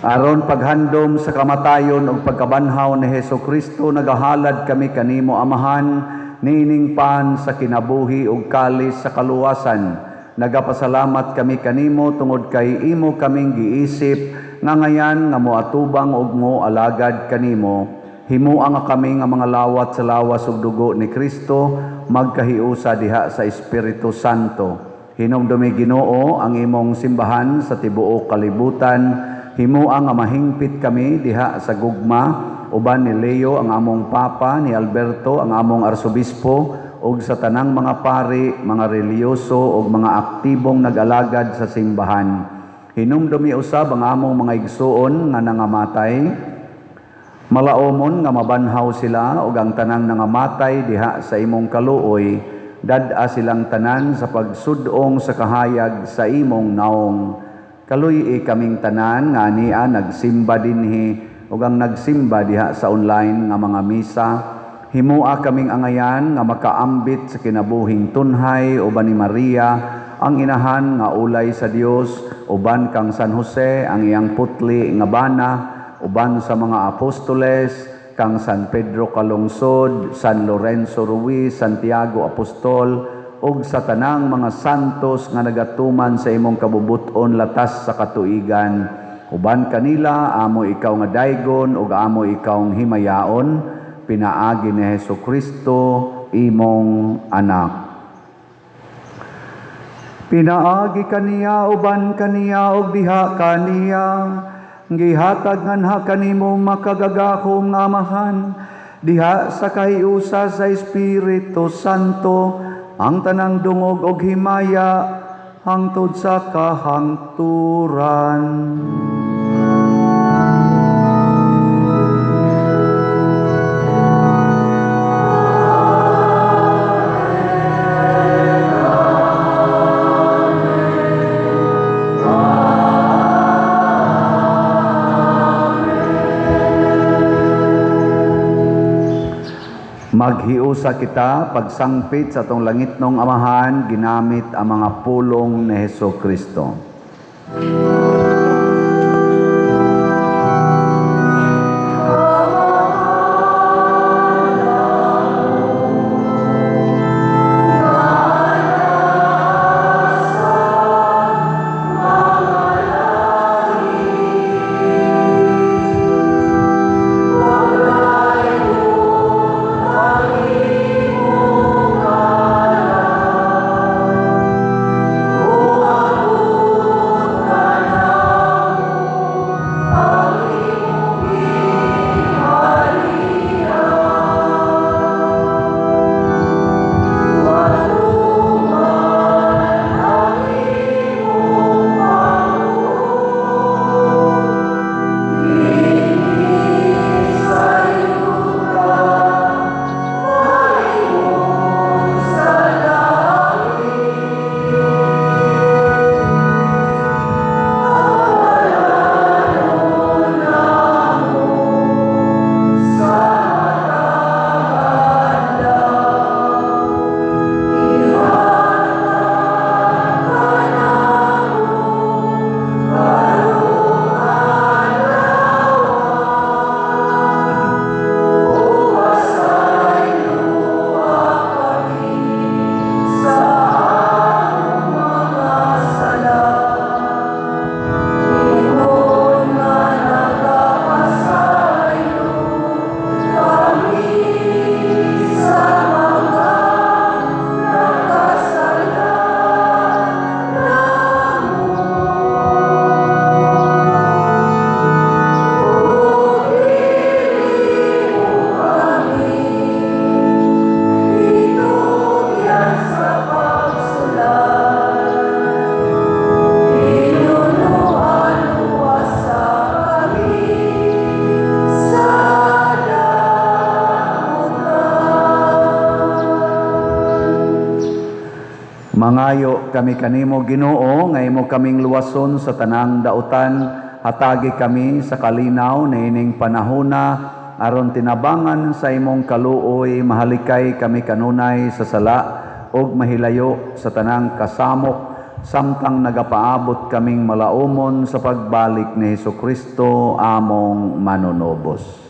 Aron paghandom sa kamatayon ug pagkabanhaw ni Hesus Kristo, nagahalad kami kanimo, Amahan, niining pan sa kinabuhi ug kalis sa kaluwasan. Nagapasalamat kami kanimo tungod kay imo kaming giisip nga ngayan nga moatubang ug mo alagad kanimo. Himua nga kami nga mga lawat sa lawas ug dugo ni Kristo magkahiusa diha sa Espiritu Santo. Hinumdumi, Ginoo, ang imong simbahan sa tibuok kalibutan. Himua nga mahingpit kami diha sa gugma uban ni Leo ang among Papa, ni Alberto ang among Arsobispo, ug sa tanang mga pari, mga relihiyoso ug mga aktibong nag-alagad sa simbahan. Hinumdumi usab ang among mga igsuon nga nangamatay. Malaomon nga mabanhaw sila ug ang tanang nangamatay diha sa imong kaluoy, dad-a silang tanan sa pagsud-ong sa kahayag sa imong naong. Kaluy-i kaming tanan nga ania nagsimba dinhi ug ang nagsimba diha sa online nga mga misa. Himua kaming angayan nga makaambit sa kinabuhing tunhay uban ni Maria ang inahan nga ulay sa Dios, uban kang San Jose ang iyang putli nga bana, uban sa mga apostoles, kang San Pedro Calungsod, San Lorenzo Ruiz, Santiago Apostol, ug sa tanang mga santos nga nagatuman sa imong kabubut-on latas sa katuigan. Uban kanila amo ikaw nga daygon ug amo ikaw himayaon, pinaagi ni Hesus Kristo imong anak. Pinaagi kaniya, uban kaniya, ug diha kaniya, gihatag nganha kanimo makagagahom nga Amahan diha sa kahiusa sa Espiritu Santo ang tanang dungog og himaya hangtod sa kahangturan. Maghiusa kita pagsangpit sa atong langitnong Amahan ginamit ang mga pulong ni Hesus Kristo. Mangayo kami kanimo, Ginoo, nga imo kaming luwason sa tanang dautan, hatagi kami sa kalinaw niining panahona aron tinabangan sa imong kaluoy mahalikay kami kanunay sa sala ug mahilayo sa tanang kasamok samtang nagapaabot kaming malaumon sa pagbalik ni Hesukristo among manunubos.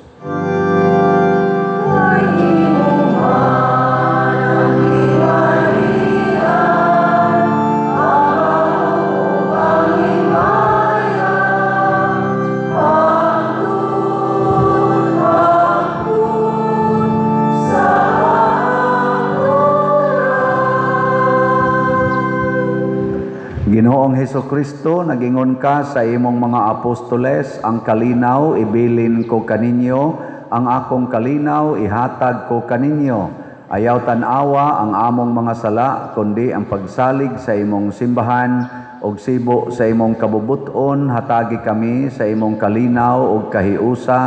Ginoong Hesukristo, nagingon ka sa imong mga apostoles, "Ang kalinaw ibilin ko kaninyo, ang akong kalinaw ihatag ko kaninyo. Ayaw tan-awa ang among mga sala, kundi ang pagsalig sa imong simbahan ug sibo sa imong kabubuton, hatagi kami sa imong kalinaw ug kahiusa,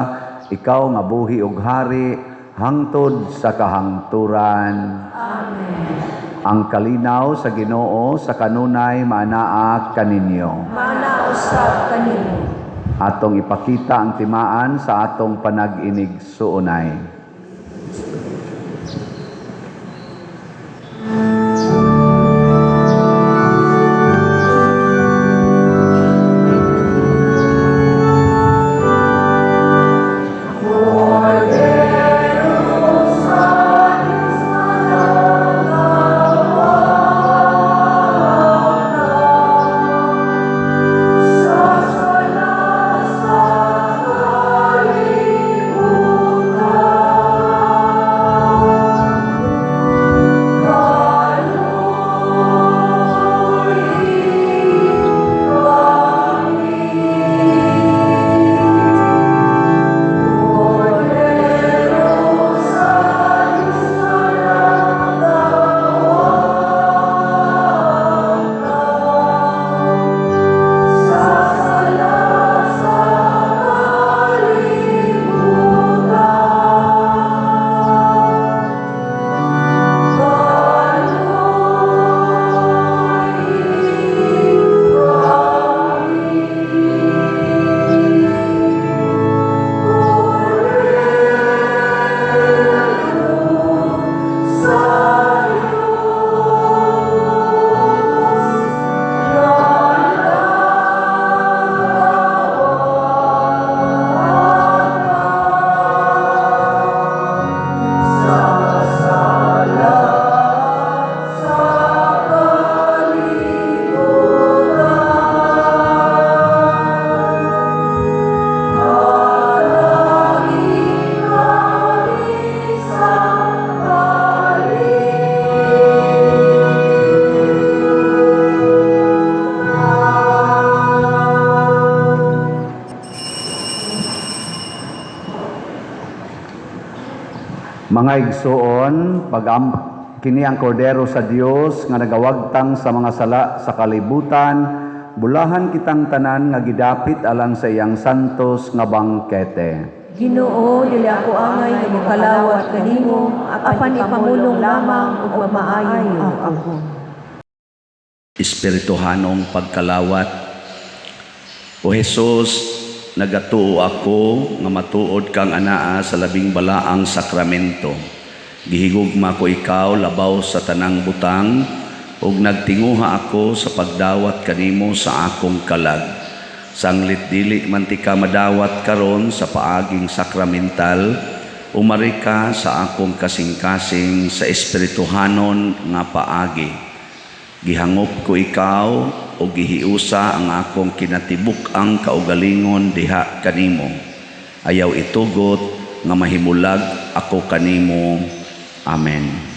ikaw nga buhi ug hari hangtod sa kahangturan." Ang kalinaw sa Ginoo sa kanunay maanaa kaninyo. Maanaa usab kanimo. Atong ipakita ang timaan sa atong panag-inigsuonay. Mga igsoon, pag kini ang kordero sa Dios nga nagawagtang sa mga sala sa kalibutan, bulahan kitang tanan nga gidapit alang sa iyang santos nga bangkete. Ginoo, dili ako angay nga mokalawat kanimo, apan ipamulong lamang ug mamaayo ako. Espirituhanong pagkalawat. O Jesus, nagatuo ako nga matuod kang anaa sa labing balaang sakramento. Gihigugma ko ikaw labaw sa tanang butang ug nagtinguha ako sa pagdawat kanimo sa akong kalag. Sanglit dili man tika madawat karon sa paaging sakramental, umari ka sa akong kasing-kasing sa espirituhanon nga paagi. Gihangop ko ikaw o gihiusa ang akong kinatibuk-ang kaugalingon diha kanimo. Ayaw itugot nga mahimulag ako kanimo. Amen.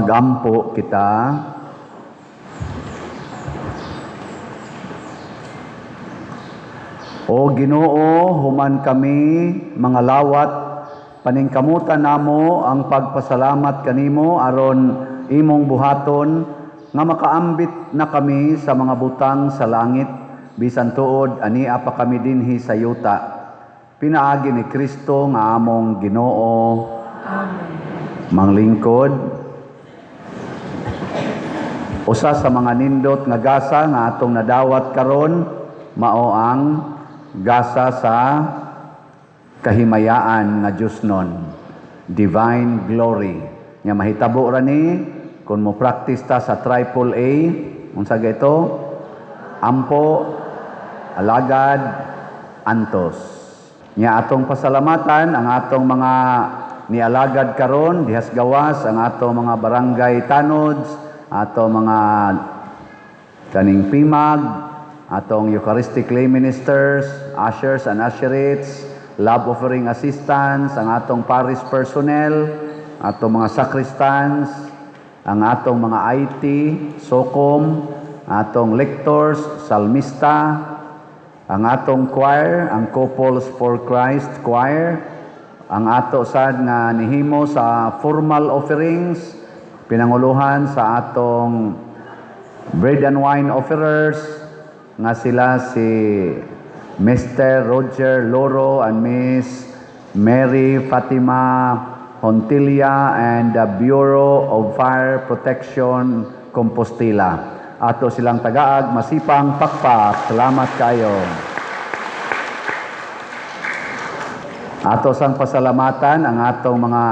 Magampo kita. O Ginoo, human kami mga lawat, paningkamutan namo ang pagpasalamat kanimo aron imong buhaton nga makaambit na kami sa mga butang sa langit, bisan tuod ania pa kami dinhi sa yuta. Pinaagi ni Kristo nga among Ginoo. Amen. Manglingkod, usa sa mga nindot nga gasa nga atong nadawat karon mao ang gasa sa kahimayaan nga Diosnon, divine glory. Nga mahitabo ra ni kung mo practice ta sa triple A. Unsa ga ito? Ampo, alagad, antos. Nya atong pasalamatan ang atong mga nialagad karon dihas gawas, ang atong mga barangay tanods, atong mga kaning PIMAG, atong Eucharistic lay ministers, ushers and usherettes, love offering assistants, ang atong parish personnel, atong mga sacristans, ang atong mga IT, SOCOM, atong lectors, salmista, ang atong choir, ang Couples for Christ Choir, ang ato sad nga nihimo sa formal offerings, pinanguluhan sa atong bread and wine offerers nga sila si Mr. Roger Loro and Miss Mary Fatima Hontilia and the Bureau of Fire Protection Compostela. Ato silang tagaag, masipang pakpak. Salamat kayo. Ato sang pasalamatan ang atong mga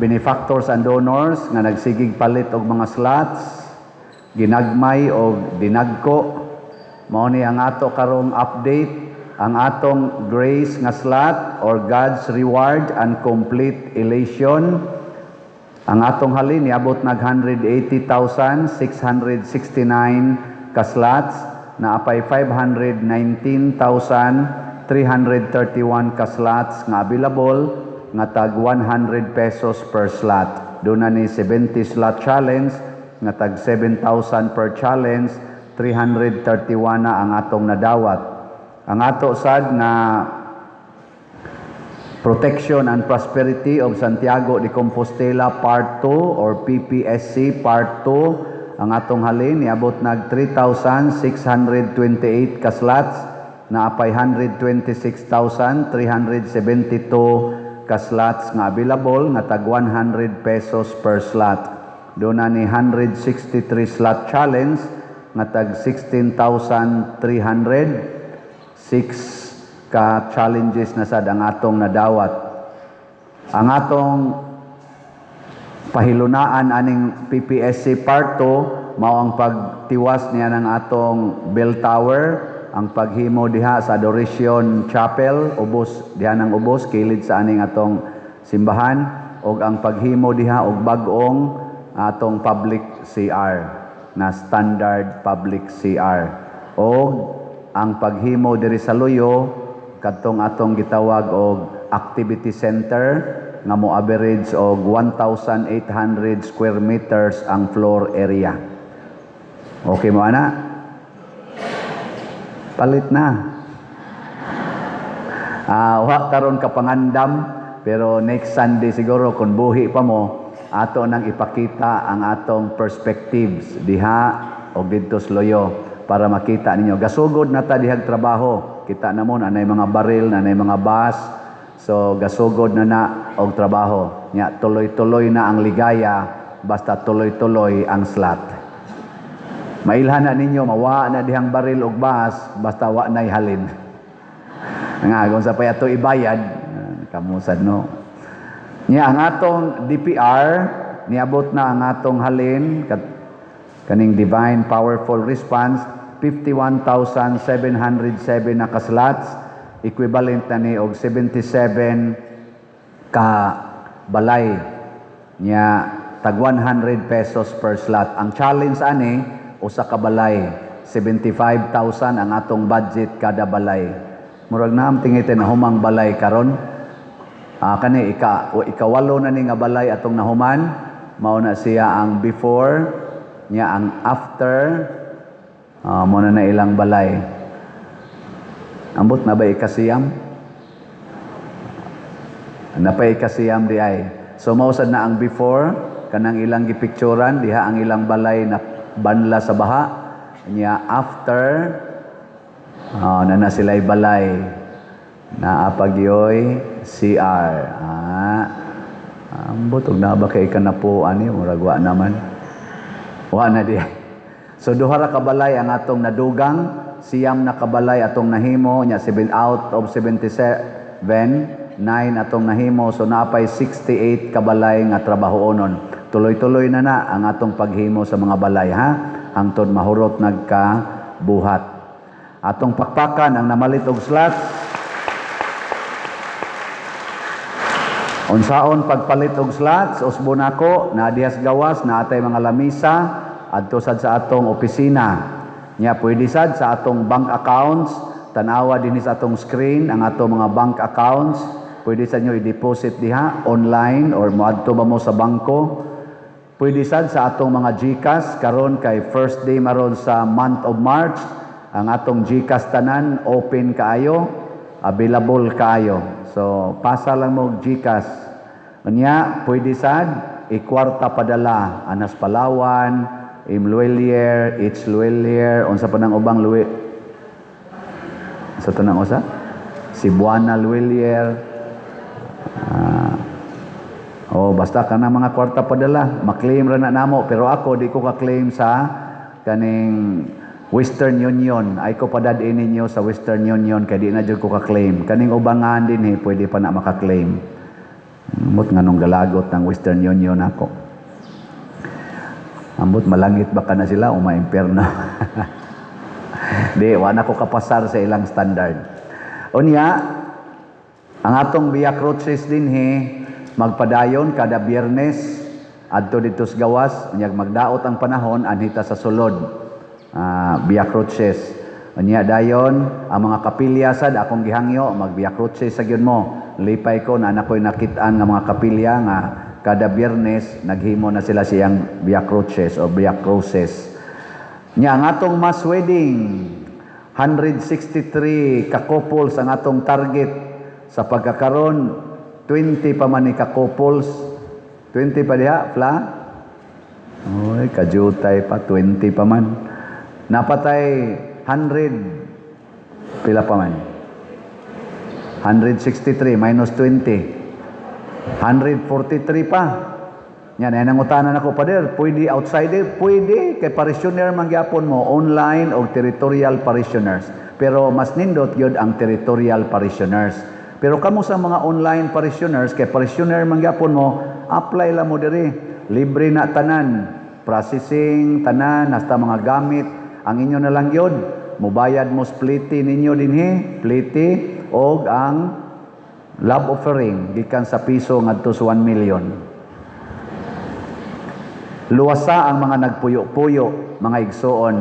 benefactors and donors nga nagsigig palit og mga slots, ginagmay og dinagko. Mao ni ang ato karong update, ang atong grace nga slot or God's reward and complete elation. Ang atong halin niabot nag 180,669 ka slots, naapay 519,331 ka slots nga available nga tag 100 pesos per slot. Doon na ni 70 slot challenge nga tag 7,000 per challenge, 331 na ang atong nadawat. Ang ato sad nga Protection and Prosperity of Santiago de Compostela Part 2 or PPSC Part 2, ang atong halin niabot nag 3,628 ka slots, naapay 126,372 ka slots nga available nga tag 100 pesos per slot. Doon na ni 163 slot challenge nga tag 16,300, 6 ka challenges na sad ang atong nadawat. Ang atong pahilunaan aning PPSC Part 2 mao ang pagtiwas niya ng atong bell tower, ang paghimo diha sa Adoration Chapel, ubos diha ng ubos kilid sa aning atong simbahan, ug ang paghimo diha og bag-ong atong public CR na standard public CR, og ang paghimo diri sa Luyo kadtong atong gitawag og activity center nga mo average og 1,800 square meters ang floor area. Okay mo ana? Palit na. Wa karon ka pangandam, pero next Sunday siguro kung buhi pa mo, ato nang ipakita ang atong perspectives diha og didto sa Luyo para makita ninyo. Gasugod na ta dihag trabaho. Kita namon anay mga baril, anay mga bus. So gasugod na na og trabaho. Nya tuloy-tuloy na ang ligaya basta tuloy-tuloy ang slot. Mailhan na ninyo, mawa na dihang baril og bus basta wa na'y halin. Nga kung sa pay ato ibayad, kamusad no. Nya ang atong DPR niabot na ang atong halin kaning Divine Powerful Response 51,707 na ka-slots, equivalent na ni og 77 ka balay. Nya tag 100 pesos per slot. Ang challenge ani usa ka balay, 75,000 ang atong budget kada balay. Murag naam tingitin na humang balay karon. Kani ikawalo na ni nga balay atong nahuman. Mao na siya ang before nya, ang after. Mao na na ilang balay. Ambot na ba ikasiyam? Napay ikasiyam di ay. So mao sad na ang before, kanang ilang gipicturan diha, ang ilang balay na banla sa baha nya. After, na na sila'y balay naa pa gyoy CR. Ambot og naa ba kay kanapo ani? Murag wa naman, wa na di. So duha ra ka balay ang atong nadugang, 9 na kabalay atong nahimo nya, 7 out of 77, 9 atong nahimo. So naapay 68 kabalay nga trabahoonon. Tuloy-tuloy na na ang atong paghimo sa mga balay, ha, hangtod mahurot nagka buhat. Atong pakpakan ang namalit og slots. Unsaon pagpalit og slots? Usbo nako na dihas gawas na atay mga lamisa adto sad sa atong opisina. Nya pwede sad sa atong bank accounts. Tan-awa dinhi sa atong screen ang atong mga bank accounts. Pwede sa nyo i-deposit diha online or moadto ba mo sa bangko. Pwede sad sa atong mga GCash. Karon kay first day maron sa month of March, ang atong GCash tanan open kaayo, available kaayo. So pasa lang mo og GCash. Unya pwede sad ikwarta padala anas Palawan, M Lhuillier, H Lhuillier, unsa pa nang ubang Louis sa tanang usa? Cebuana Lhuillier. Oh, basta kana mga kwarta padala, maklaim ra na namo, pero ako di ko ka-claim sa kaning Western Union. Ay ko padad-in ninyo sa Western Union kay di na jud ko ka-claim. Kaning ubangan din eh, pwede pa na maka-claim. Ambot nganong galagot ng Western Union ako. Ambot malangit ba ka na sila o maimpierno? Di, wala ko kapasar sa ilang standard. Unya, ang atong Via Crucis dinhi magpadayon kada Biyernes adto dito sa gawas. Unya magdaot ang panahon, anhita sa sulod. Via Crucis. Unya dayon ang mga kapilya sad akong gihangyo mag Via Crucis sa gyud mo. Lipay ko na ako'y nakit-an nga mga kapilya nga kada Biyernes naghimo na sila siyang Via Crucis o Via Crucis. Nya ang atong mass wedding, 163 ka couples ang atong target. Sa pagkakaron, 20 pa man ni ka couples. 20 pa diha, Fla? Oy, kajutay pa, 20 pa man. Napatay 100, pila pa man? 163 minus 20. 143 pa. Yan, ay nangutanan ako, "Pader, pwede outsider?" Pwede, kay parishioner man gyapon mo, online o territorial parishioners. Pero mas nindot yun ang territorial parishioners. Pero kamo sa mga online parishioners, kay parishioner man gyapon mo, apply lang mo diri. Libre na tanan. Processing, tanan, hasta mga gamit. Ang inyo na lang yun, mubayad mo spliti ninyo dinhi, pliti, og ang love offering, gikan sa piso ngadto sa 1 million. Luwasa ang mga nagpuyo-puyo, mga igsoon,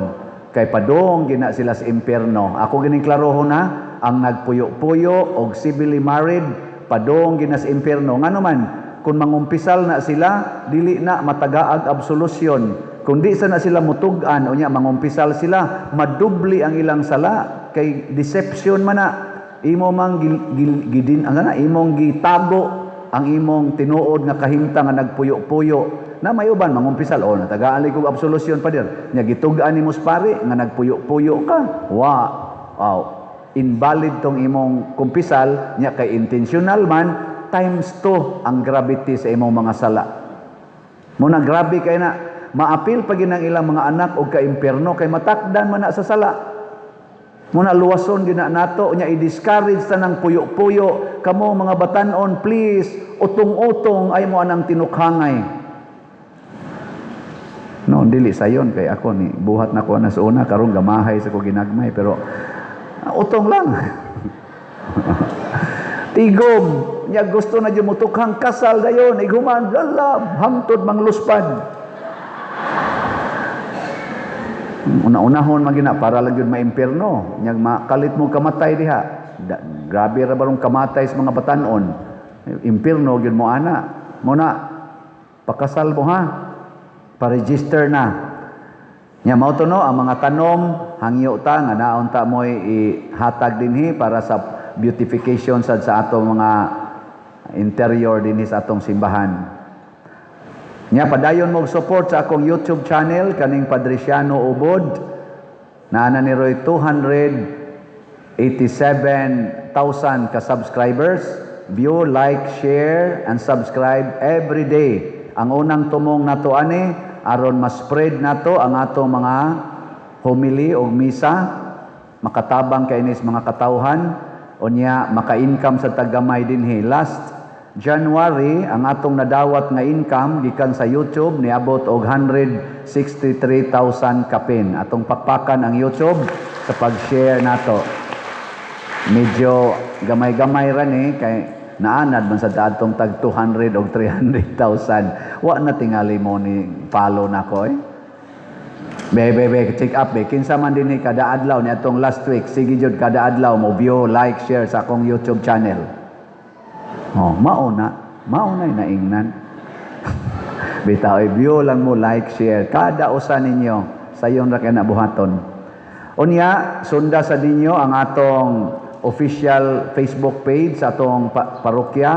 kay padung gina sila sa impierno. Ako gining klarohon na, ang nagpuyo-puyo og civilly married, padung gina sa impierno. Ngano man, kung mangumpisal na sila, dili na matagaag absolution. Kung di sa na sila mutug-an, unya mangumpisal sila, madubli ang ilang sala, kay deception man na. Imo mang gidin ang ana, imong gitago ang imong tinuod nga kahimtang nga nagpuyo-puyo na. May uban mangumpisal, "Oh, natagaan kog absolution, pader." Nya gitug-an nimo sa pare nga nagpuyo-puyo ka. Wa, wow, invalid tong imong kumpisal. Nya kay intentional man, times 2 ang gravity sa imong mga sala mo na. Grabe kay na maapil pa gyud ang ilang mga anak og kaimpierno kay matakdan man na sa sala mo na. Luwason gyud na nato. Nya i-discourage ta ng puyo-puyo. Kamo mga batanon, please, utong-utong ay mo anang tinukhangay. No, dili sayon kay ako ni buhat na ko na sa una, karon gamahay sa ko ginagmay, pero utong lang. Tigom, nya gusto na jud motukhang kasal dayon, ighuman lala hangtod mangluspad. Una-unahon man gina para lang jud maimpierno. Nya makalit mo kamatay diha. Da, grabe ra barong kamatay sa mga batanon. Impierno gyud mo ana. Mo na Pakasal mo ha. Pa-register na. Nya mao to, no, ang mga tanom hangyo ta nga naon ta mo'y ihatag dinhi para sa beautification sad sa atong mga interior dinhi sa atong simbahan. Nya padayon mo support sa akong YouTube channel, kaning Padriciano Ubod. Naa na ni roy 287,000 ka subscribers. View, like, share, and subscribe every day. Ang unang tumong nato ani aron ma-spread nato ang atong mga homily o misa, makatabang kay nis mga katawhan, unya maka-income sa tagamay dinhi. Last January, ang atong nadawat nga income gikan sa YouTube niabot og 163,000 kapin. Atong pakpakan ang YouTube sa pag-share nato. Medyo gamay-gamay ra ni kay naanad man sa atong tag 200 og 300,000. Wa na tingali mo ni follow nako eh. Be, be, be, check up be. Kinsa man dinhi kada adlaw ni atong last week, sige jud kada adlaw mo view, like, share sa akong YouTube channel. Oh, mao na, mao na naingnan. Bitaw, view lang mo, like, share. Kada usa ninyo, sayon ra kay na buhaton. Unya, sunda sa ninyo ang atong official Facebook page sa atong parokya,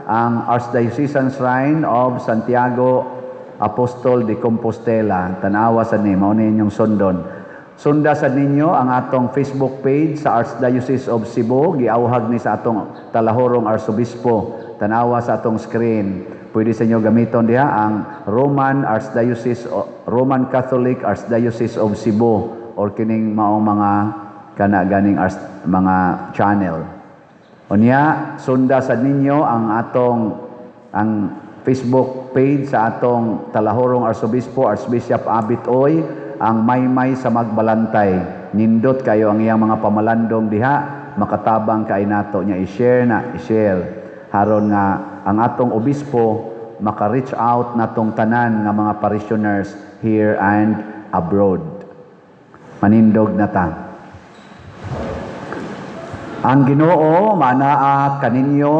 ang Archdiocesan Shrine of Santiago Apostol de Compostela. Tanawa sa ni, mao ni inyong sundon. Sunda sa ninyo ang atong Facebook page sa Archdiocese of Cebu, giawhag ni sa atong Talahorong Arsobispo. Tanawa sa atong screen. Pwede sa inyo gamiton diha ang Roman Archdiocese, Roman Catholic Archdiocese of Cebu or kining maong mga kana ganing mga channel. Unya, sunda sa ninyo ang atong ang Facebook page sa atong Talahorong Arsobispo, Archbishop Abit Oy, ang Maymay sa Magbalantay. Nindot kayo ang iyang mga pamalandong diha, makatabang kay nato niya i-share na, i-share. Haron nga ang atong obispo maka-reach out natong tanan nga mga parishioners here and abroad. Manindog na ta. Ang Ginoo manaa kaninyo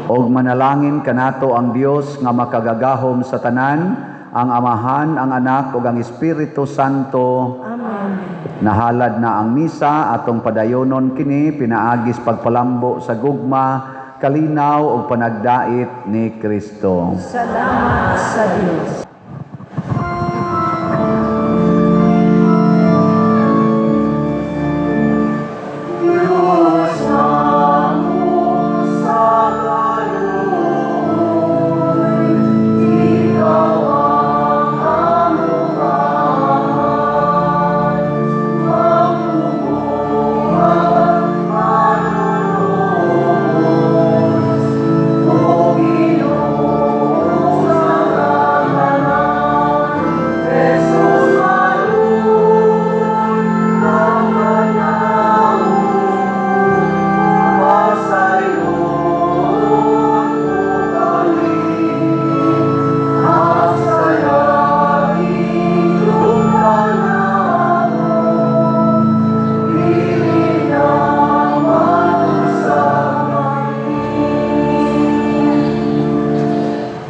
og manalangin kanato ang Dios nga makagagahom sa tanan, ang Amahan, ang Anak ug ang Espiritu Santo. Amen. Nahalad na ang misa, atong padayonon kini pinaagis pagpalambo sa gugma, kalinaw ug panagdait ni Kristo. Salamat sa Dios.